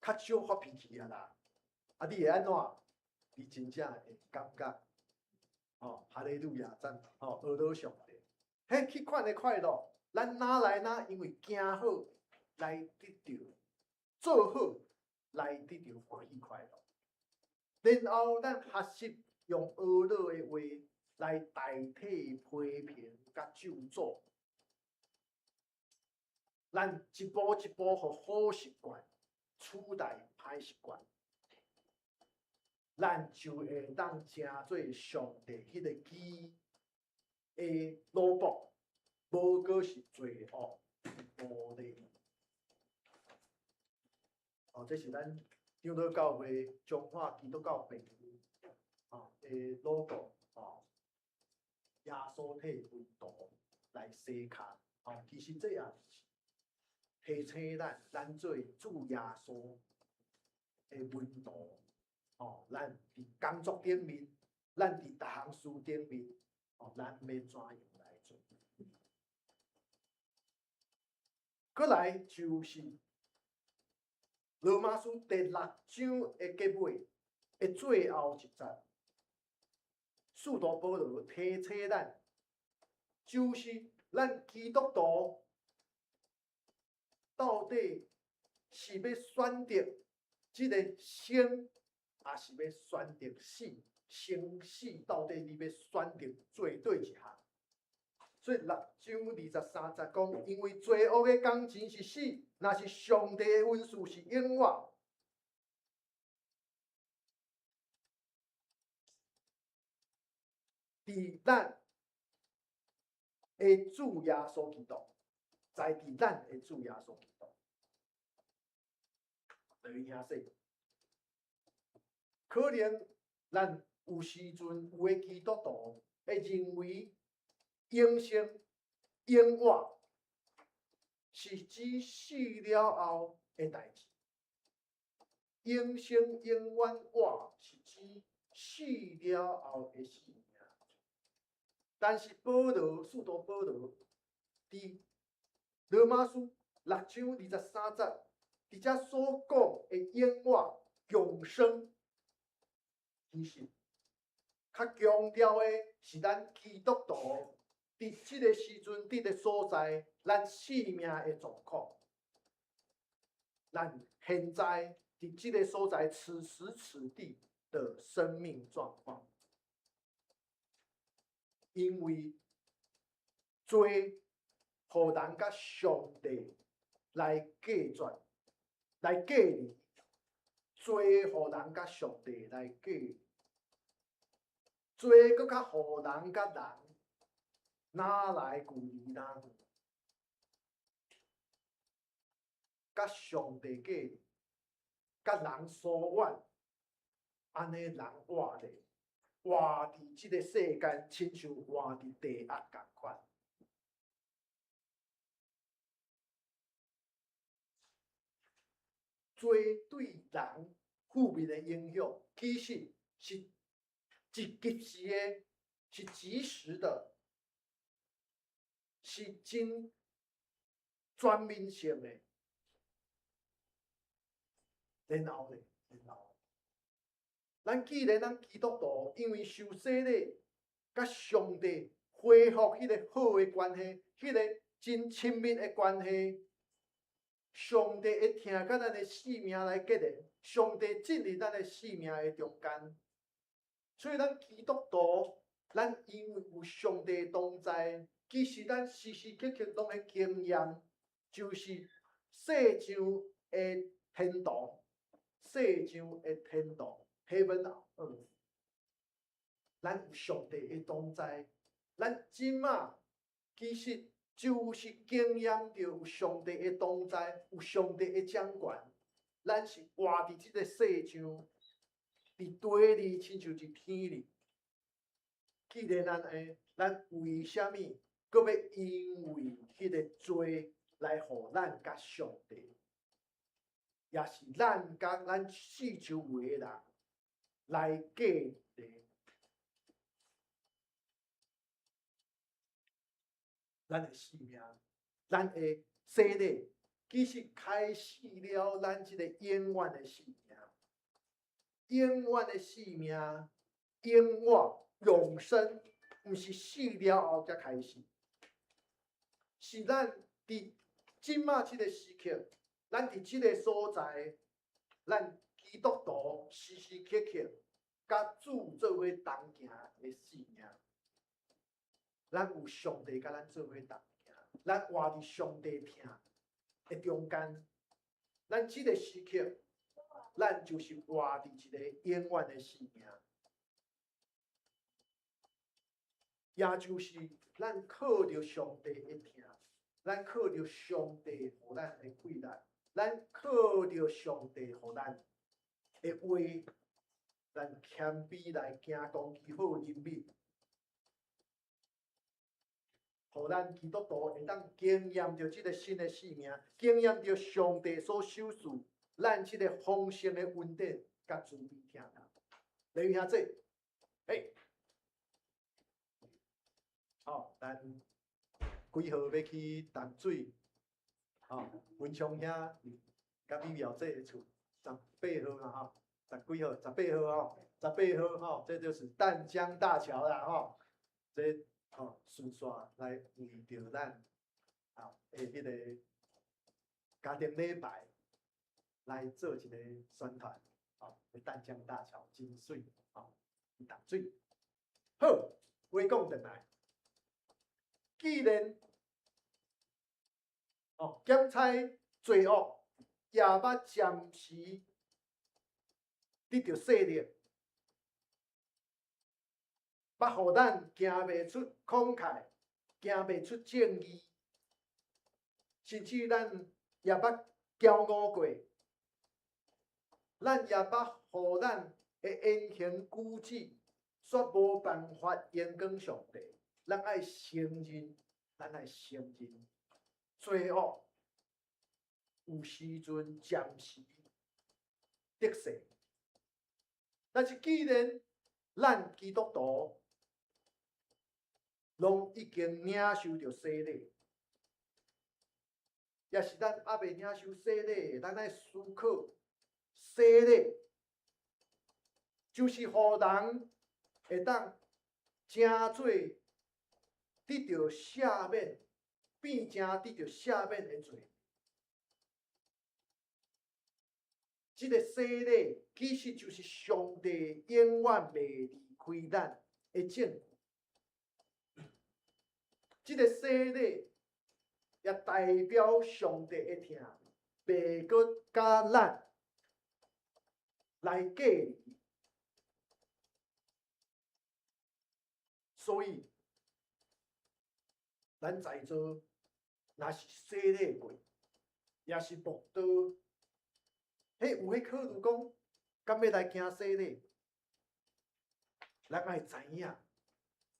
較少發脾氣啊啦。啊，你會按怎？你真正會感覺，哦，哈利路亞讚，哦，阿羅上帝。彼彼款的快樂，咱哪來哪因為行好來得著，做好來得著歡喜快樂。然後咱學習用阿羅的話來代替批評佮咒詛，咱一步一步予好習慣取代歹習慣，咱就會當成做上帝彼个義的奴僕，無閣是罪惡奴隸。哦，這是咱長老教會彰化基督教病院哦的 logo 哦，耶穌替門徒來洗跤哦，其實這也是提醒咱，咱做主耶穌的門徒哦，咱佇工作頂面，咱佇逐項事頂面哦，咱欲怎樣來做？閣來就是。羅馬書第六章的結尾的最後一節，使徒保羅提醒咱，就是咱基督徒到底是欲選擇這个生，抑是欲選擇死？生死到底你欲選擇做佗一項？所以六章二十三節講，因為罪惡的工錢是死，若是上帝的恩賜是永活。佇咱的主耶穌基督，在佇咱的主耶穌基督，等於兄弟，可能咱有時陣有的基督徒會認為。永生、永活是指死了後的代誌。永生、永遠活是指死了後的生命。但是保羅，使徒保羅佇羅馬書六章二十三節，佇遮所講的永活、永生，其實較強調的是咱基督徒。佇這个時陣，佇個所在，咱生命的狀況，咱現在佇這个所在，此時此地的生命狀況，因為罪予人佮上帝來隔絕、來隔離，罪予人佮上帝來隔離，罪閣較予人佮人。哪來距離哪遠？佮上帝隔離，佮人疏遠，按呢人活咧，活佇這个世間，親像活佇地獄仝款。罪對人負面的影響，其實是一及時的，是即時的，是真全面性的。然後咧，然後，咱既然咱基督徒，因為受洗禮，佮上帝恢復彼个好的關係，彼个真親密的關係。上帝的疼佮咱的性命來結連，上帝進入咱的性命的中間，所以咱基督徒，咱因為有上帝同在，其實咱時時刻刻攏咧經驗，就是世上的天堂，世上的天堂，Heaven on earth。咱有上帝的同在，咱這馬其實就是經驗著有上帝的同在，有上帝的掌權。咱是活佇這个世上，佇地裡親像佇天裡。既然按呢，咱為啥物閣欲因為彼个罪來予咱佮上帝，也是咱佮咱四周圍的人來隔離？咱的生命，咱的洗禮，其實開始了咱這個永遠的生命，永遠的生命，永遠永生，毋是死了後才開始，是咱佇這馬這个時刻，咱佇這个所在，咱基督徒時時刻刻佮主做伙同行的生命。咱有上帝佮咱做伙同行，咱活佇上帝疼的中間，咱這个時刻，咱就是活佇一个永遠的生命，也就是咱靠著上帝的疼，咱靠著上帝予咱的氣力，咱靠著上帝予咱的話，咱謙卑來行公義好仁憫。予咱基督徒會當經驗著這个新的生命，經驗著上帝所賞賜咱這个豐盛的恩典佮慈悲疼痛。弟兄姊妹，好，咱幾號欲去淡水？吼，文昌兄佮美妙姐的厝，18號啦吼，十幾號？十八號吼，十八號吼，這就是淡江大橋啦吼，這。吼，順紲來為著咱的彼个家庭禮拜來做一個宣傳，吼，淡江大橋真媠，吼，淡水。好，話講轉來，既然檢採罪惡也捌暫時得著赦免，捌予咱行袂出慷慨，行袂出正義，甚至咱也捌驕傲過，咱也捌予咱的言行舉止，煞無辦法榮光上帝。咱愛承認，咱愛承認，罪惡有時陣暫時得赦，但是既然咱基督徒攏已經領受著洗禮，也是咱猶未領受洗禮，咱愛思考洗禮，就是予人會當成做得著赦免，變成得著赦免的罪。這个洗禮其實就是上帝永遠袂離開咱的證據。這个洗禮也代表上帝的疼，袂閣佮咱來隔離。所以，咱在座若是洗禮過，也是慕道，彼有彼考虑讲，敢欲来行洗礼？咱爱知影，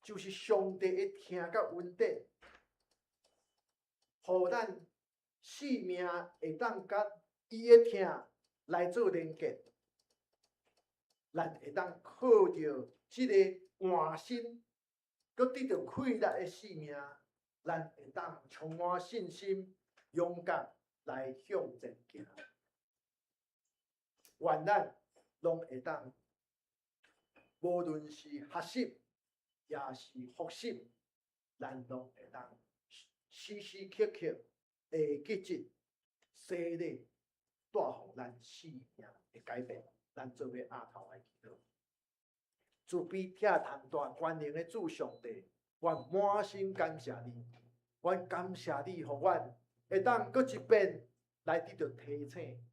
就是上帝的疼佮恩典，予咱性命会当佮伊的疼来做连结，咱会当靠著这个换新，阁得著快乐的生命，咱会当充满信心、勇敢来向前行。愿咱拢会当，无论是学习，抑是服侍，咱拢会当时时刻刻会记得洗礼带予咱生命的改变。咱做伙阿头来祈祷，慈悲疼痛大权能的主上帝，阮满心感谢你，阮感谢你，予阮会当阁一遍来得著提醒，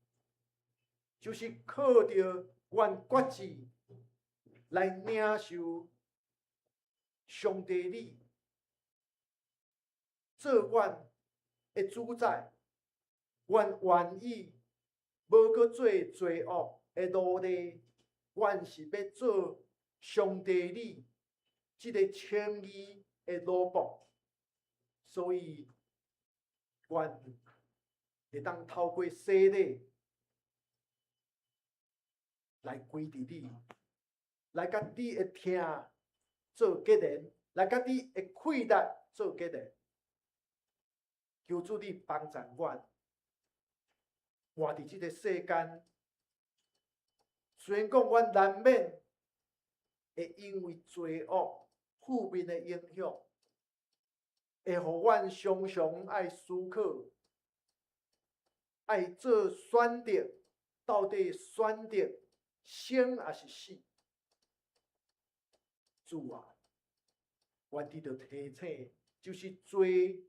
就是靠著阮决志来领受上帝你做阮的主宰，阮愿意无阁做罪恶的奴隶，阮是欲做上帝你这个称义的奴仆，所以，阮会当透过洗礼来归伫你，来佮你的疼做结连，来佮你的快乐做结连。求主你帮助阮，活伫这个世间。虽然讲阮难免会因为罪恶负面的影响，会予阮常常爱思考，爱做选择，到底选择生抑是死？主啊，阮得著提醒，就是罪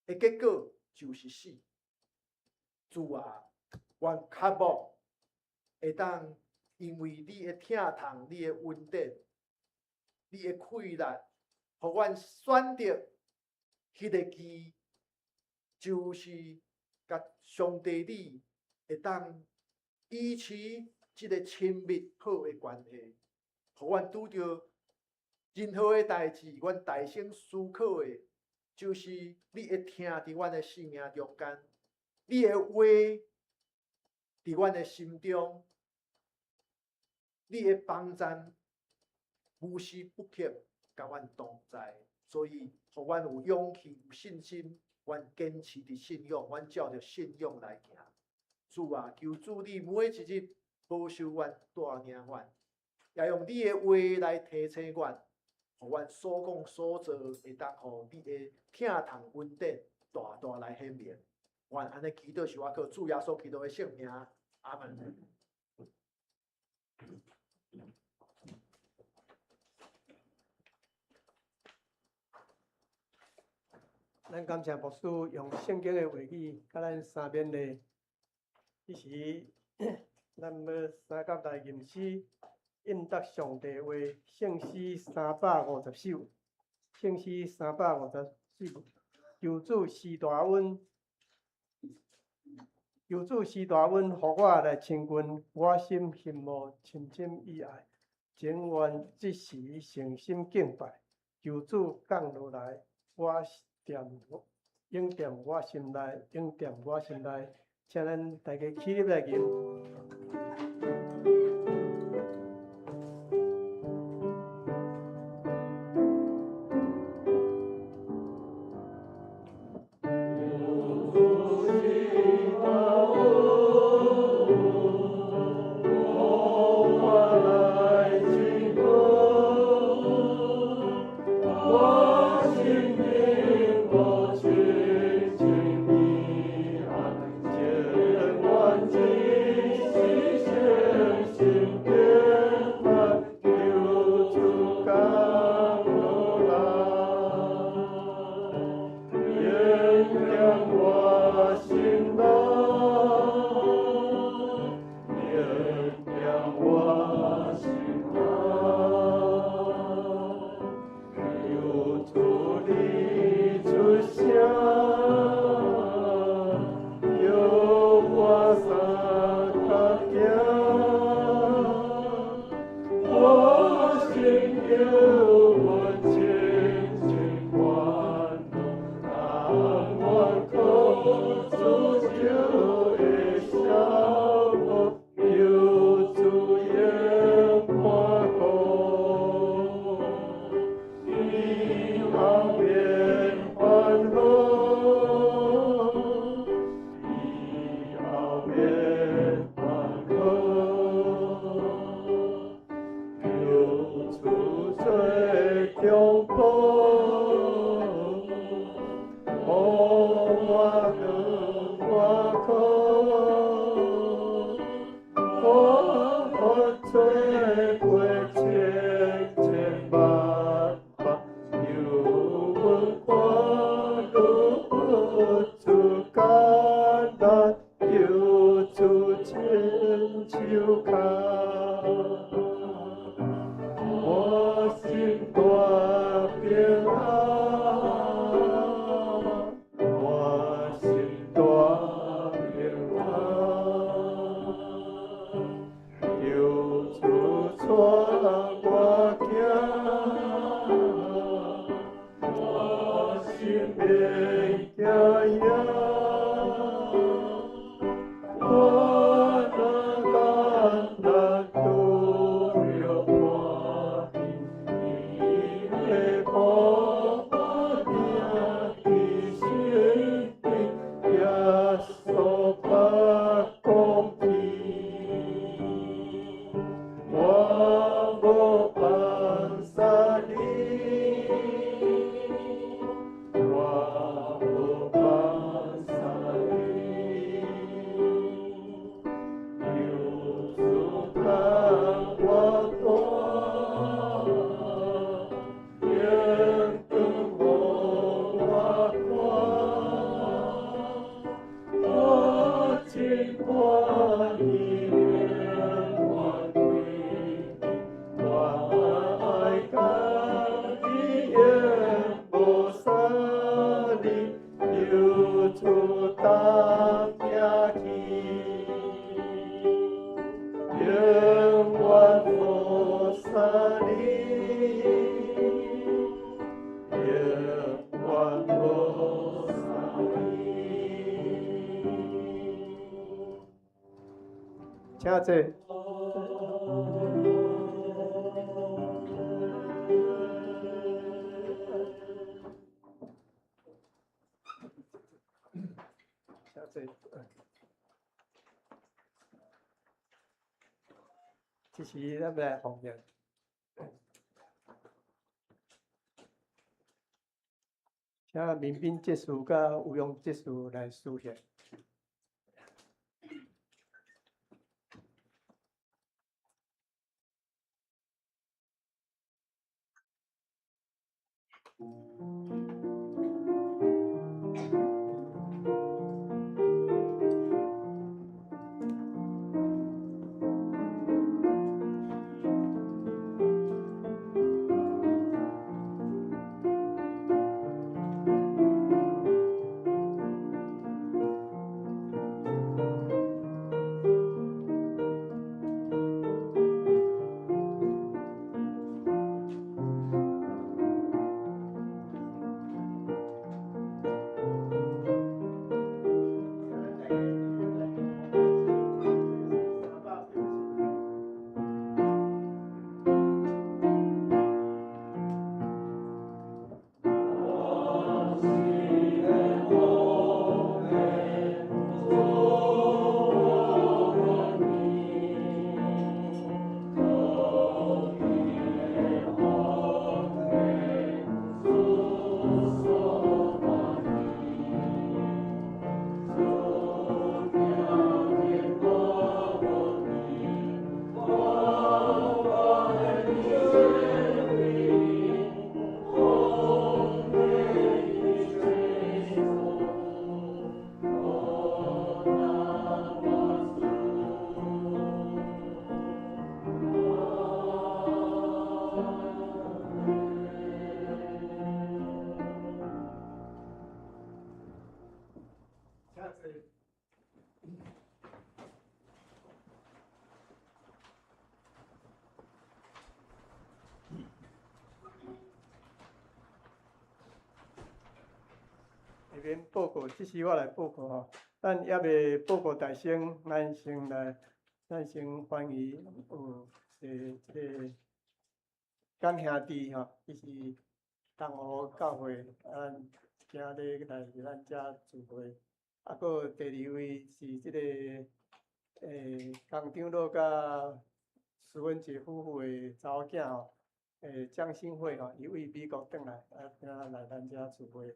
的结果就是死。主啊，阮渴慕会当因为你的疼痛、你的恩典、你的快乐，予阮选择彼个义，就是佮上帝你会当维持这个亲密好的关系，予阮拄著任何的代志，阮大声思考的，就是你的疼伫阮的生命中间，你的话伫阮的心中，你的帮助无时不刻佮阮同在，所以予阮有勇气、有信心，阮坚持伫信仰，阮照著信仰来行。主啊，求主你每一日保守阮、带领阮，也用你的话来提醒阮，予阮所讲所做会当予你的疼痛恩典大大来显明。阮按呢祈祷是我靠主耶稣基督的圣名，阿门。咱感谢牧师用圣经的话语佮咱相勉励。彼时，咱欲相佮来吟诗，应答上帝话，圣诗350首，圣诗350首，求主施大恩，求主施大恩，予我来亲近，我心羡慕深深意爱，情愿这时诚心敬拜，求主降落来，我踮永踮我心内，永踮我心内，请咱大家起立来吟。我主手的消磨，求主永看顾，以後免煩惱，以後免煩惱，求主做中保，予我軟我苦，我犯罪過千千萬萬，求阮看愈出艱難，求主親手牽。我心大平安，我心大平安，求主帶我行，我心免驚惶。我若艱難拄著破病，伊會抱定佇身邊，耶穌捌講起，我無放捨你，我無放捨你，求主甲我帶，榮光予我看，我真歡喜永遠歸你，我愛佮你永無相離，求主同行去，永遠無相離，永遠無相離。請坐。請坐。這時咱欲來奉獻，請民兵執事佮吳勇執事來司獻。下免報告，這時我來報告吼。咱猶未報告大聲，咱先來，咱先歡迎有這個江兄弟吼，伊是東湖教會，咱今日來咱遮聚會。啊，閣第二位是這個江長老佮徐文杰夫婦的查某囝吼，江新慧吼，伊為美國轉來，啊，今來咱遮聚會。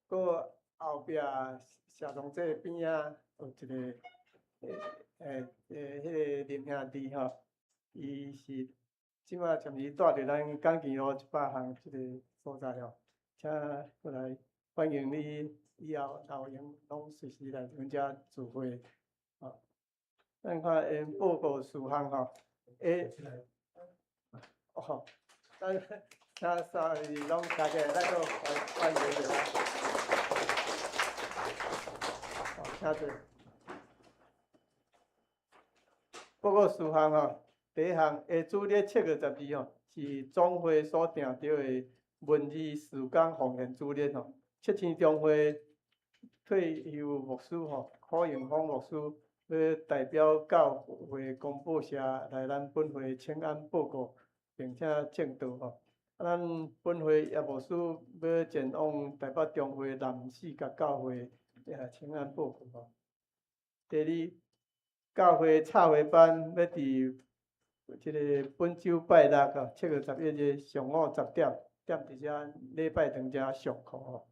閣後壁謝長這邊仔有一個彼個林兄弟吼，伊是這馬暫時住佇咱港墘路100巷這個所在吼，請過來歡迎你，以後若有閒攏隨時來阮遮聚會。吼，咱看𪜶報告事項吼，哦，咱請三位攏徛起來，咱閣歡迎一下。好，請坐。報告事項吼，第一項，下主日7月12吼，是總會所訂著的文字事工奉獻主日吼。七星中會退休牧師吼，柯永峰牧師欲代表教會公報社來咱本會請安報告，並且證道吼。啊，咱本會葉牧師欲前往台北中會南四角教會也請安報告吼。第二，教會插花班欲佇這个本週拜六啊，7月11日上午10點，踮佇遮禮拜堂遮上課吼。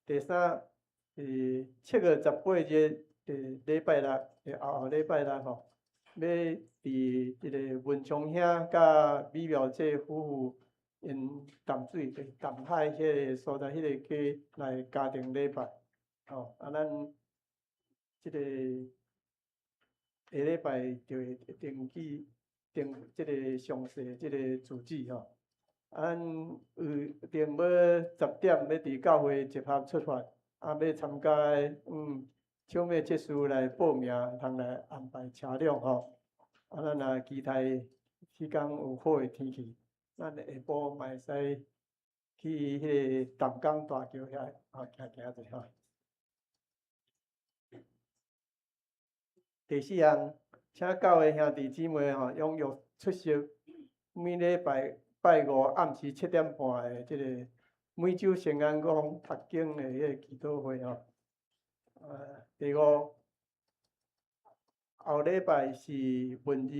第三是7月18日佇禮拜六，佇後後禮拜六吼，欲佇這个文昌兄佮美妙姐夫婦𪜶淡水佇淡海彼个所在，彼个家來家庭禮拜吼。啊，咱這个下禮拜就會登記登這个詳細這个住址吼。啊，咱預定欲10點欲佇教會集合出發，啊，欲參加的小妹執事來報名，通來安排車輛吼。啊，咱若期待彼工有好的天氣，咱下晡嘛會使去彼个淡江大橋遐啊行行者吼。第四項，請教會兄弟姊妹吼踴躍出席每禮拜拜五暗時7點半的這个每週聖言講讀經的彼個祈禱會吼。第五，後禮拜是文字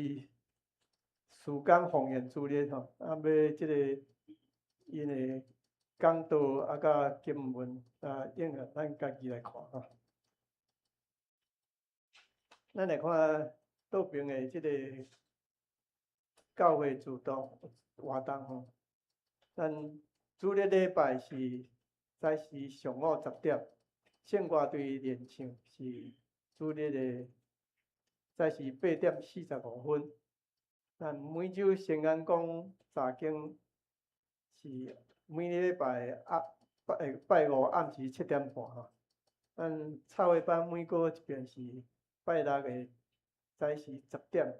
事工奉獻主日吼，啊，欲這个𪜶的講道啊，佮經文啊，應下咱家己來看吼。咱來看倒爿的這个教會主動活動吼，咱主日禮拜是早時上午10點，聖歌隊練唱是主日的早時8點45分。咱每週聖言講查經是每禮拜暗拜拜五暗時7點半吼。咱插花班每個月一遍是拜六的早時10點。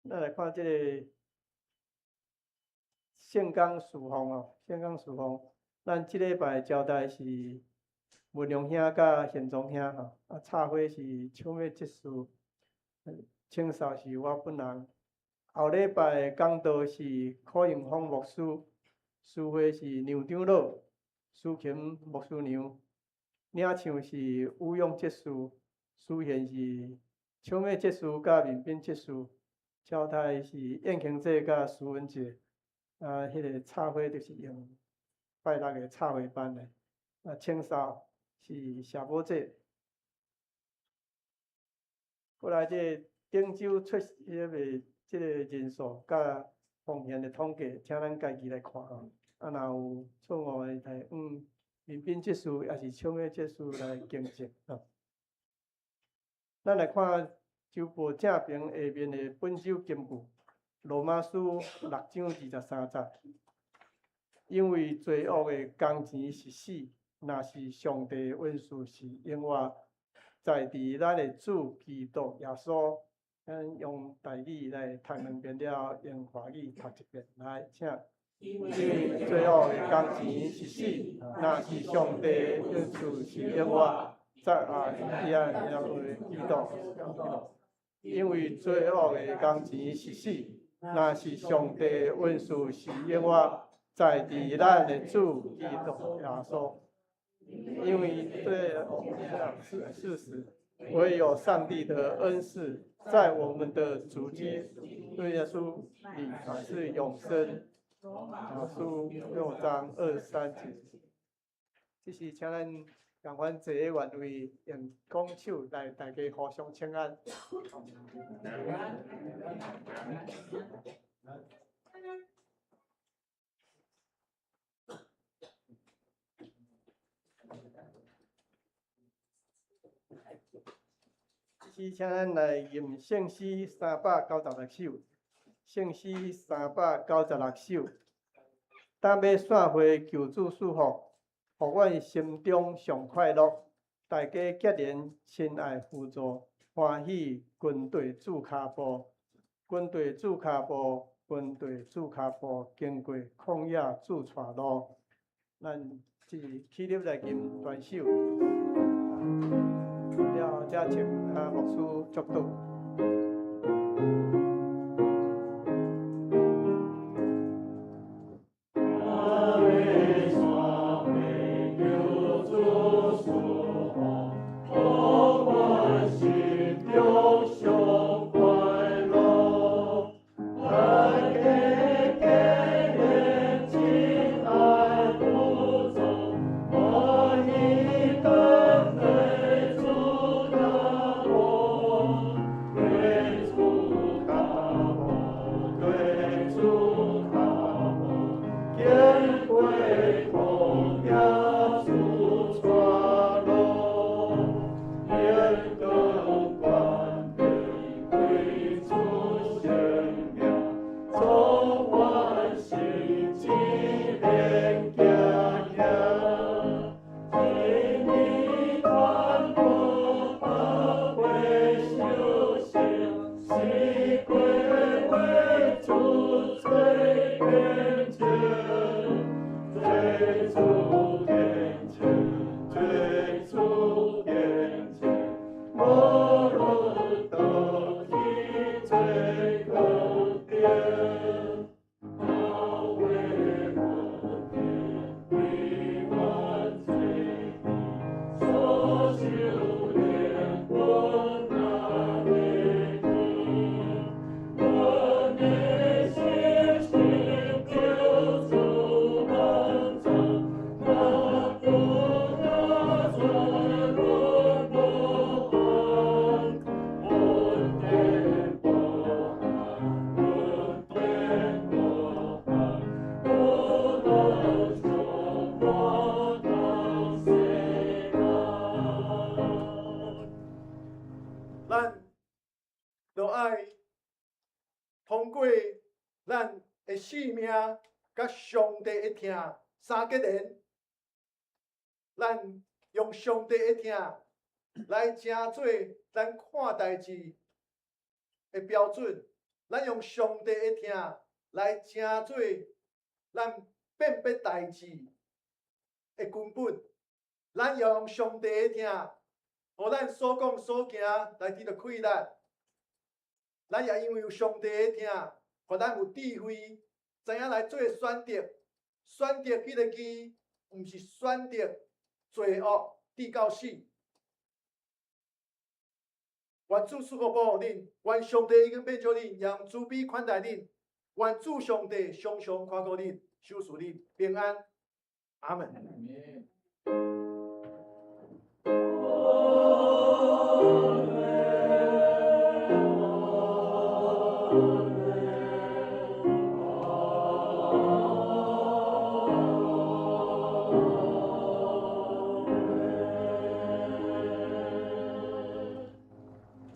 咱來看這个聖工事奉哦，聖工事奉，咱這禮拜交代是文良兄佮賢宗兄吼，啊，插花是笑美執事，清掃是我本人。後禮拜講道是柯永峰牧師，司會是梁長老，司琴牧師娘，領唱是吳勇執事，司獻是笑美執事佮面斌執事，敲台是燕庆姐佮徐文杰，啊，彼个插花就是用拜六的插花班的，啊，清掃是謝寶姐。過來這个頂週出席的這个人數佮奉獻的統計，請咱家己來看吼。啊，若有錯誤的，來面斌執事抑是笑美執事來更正吼。咱來看周報正爿下面的本週金句，羅馬書6章23節。因為罪惡的工錢是死，若是上帝的恩賜是永活，在佇咱的主基督耶穌。咱用台語來讀兩遍了後，用華語讀一遍。來，請。因為罪惡的工錢是死，若是上帝的恩賜是永活，在耶穌基督。因為罪惡的工錢是死，若是上帝的恩賜是永活，在佇咱的主基督耶穌。因為罪惡是事實，唯有上帝的恩賜，在我們的主基督耶穌裡乃是永生。羅馬書6章23節。這是請咱共款坐的願位用拱手來大家互相請安。這是請咱來吟聖詩396首，聖詩396首。等欲散會求主賜福，予阮心中上快樂。大家結連親愛扶助，歡喜跟綴主跤步，跟綴主跤步，跟綴主跤步，經過曠野主帶路。咱這起立來吟全首，了後才請阿牧師祝禱。性命佮上帝的疼相结连，咱用上帝的疼來成做咱看代誌的標準，咱用上帝的疼來成做咱辨別代誌的根本，咱用上帝的疼，予咱所講所行來得著快樂。咱也因為有上帝的疼，予咱有智慧，知影來做選擇。選擇彼个字，毋是選擇罪惡至到死。願主賜福保護恁，願上帝已經變做恁，用慈悲款待恁。願主上帝常常看顧恁，守賜恁平安。阿門。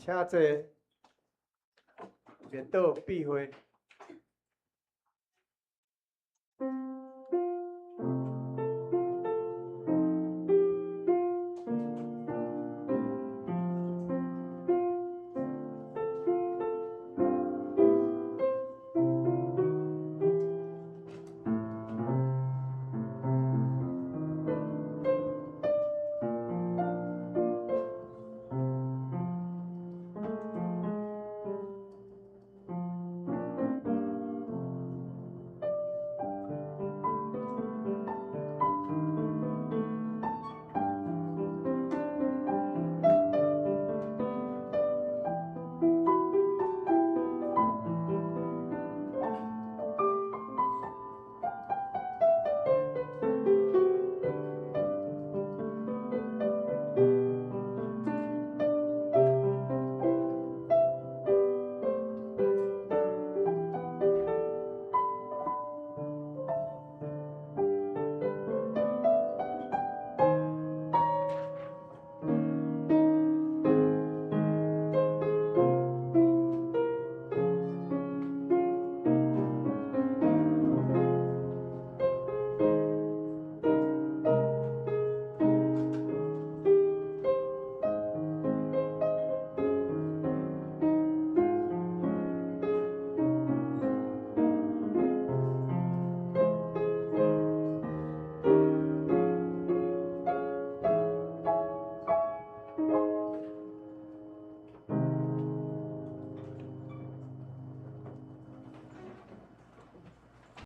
請坐，默禱閉會。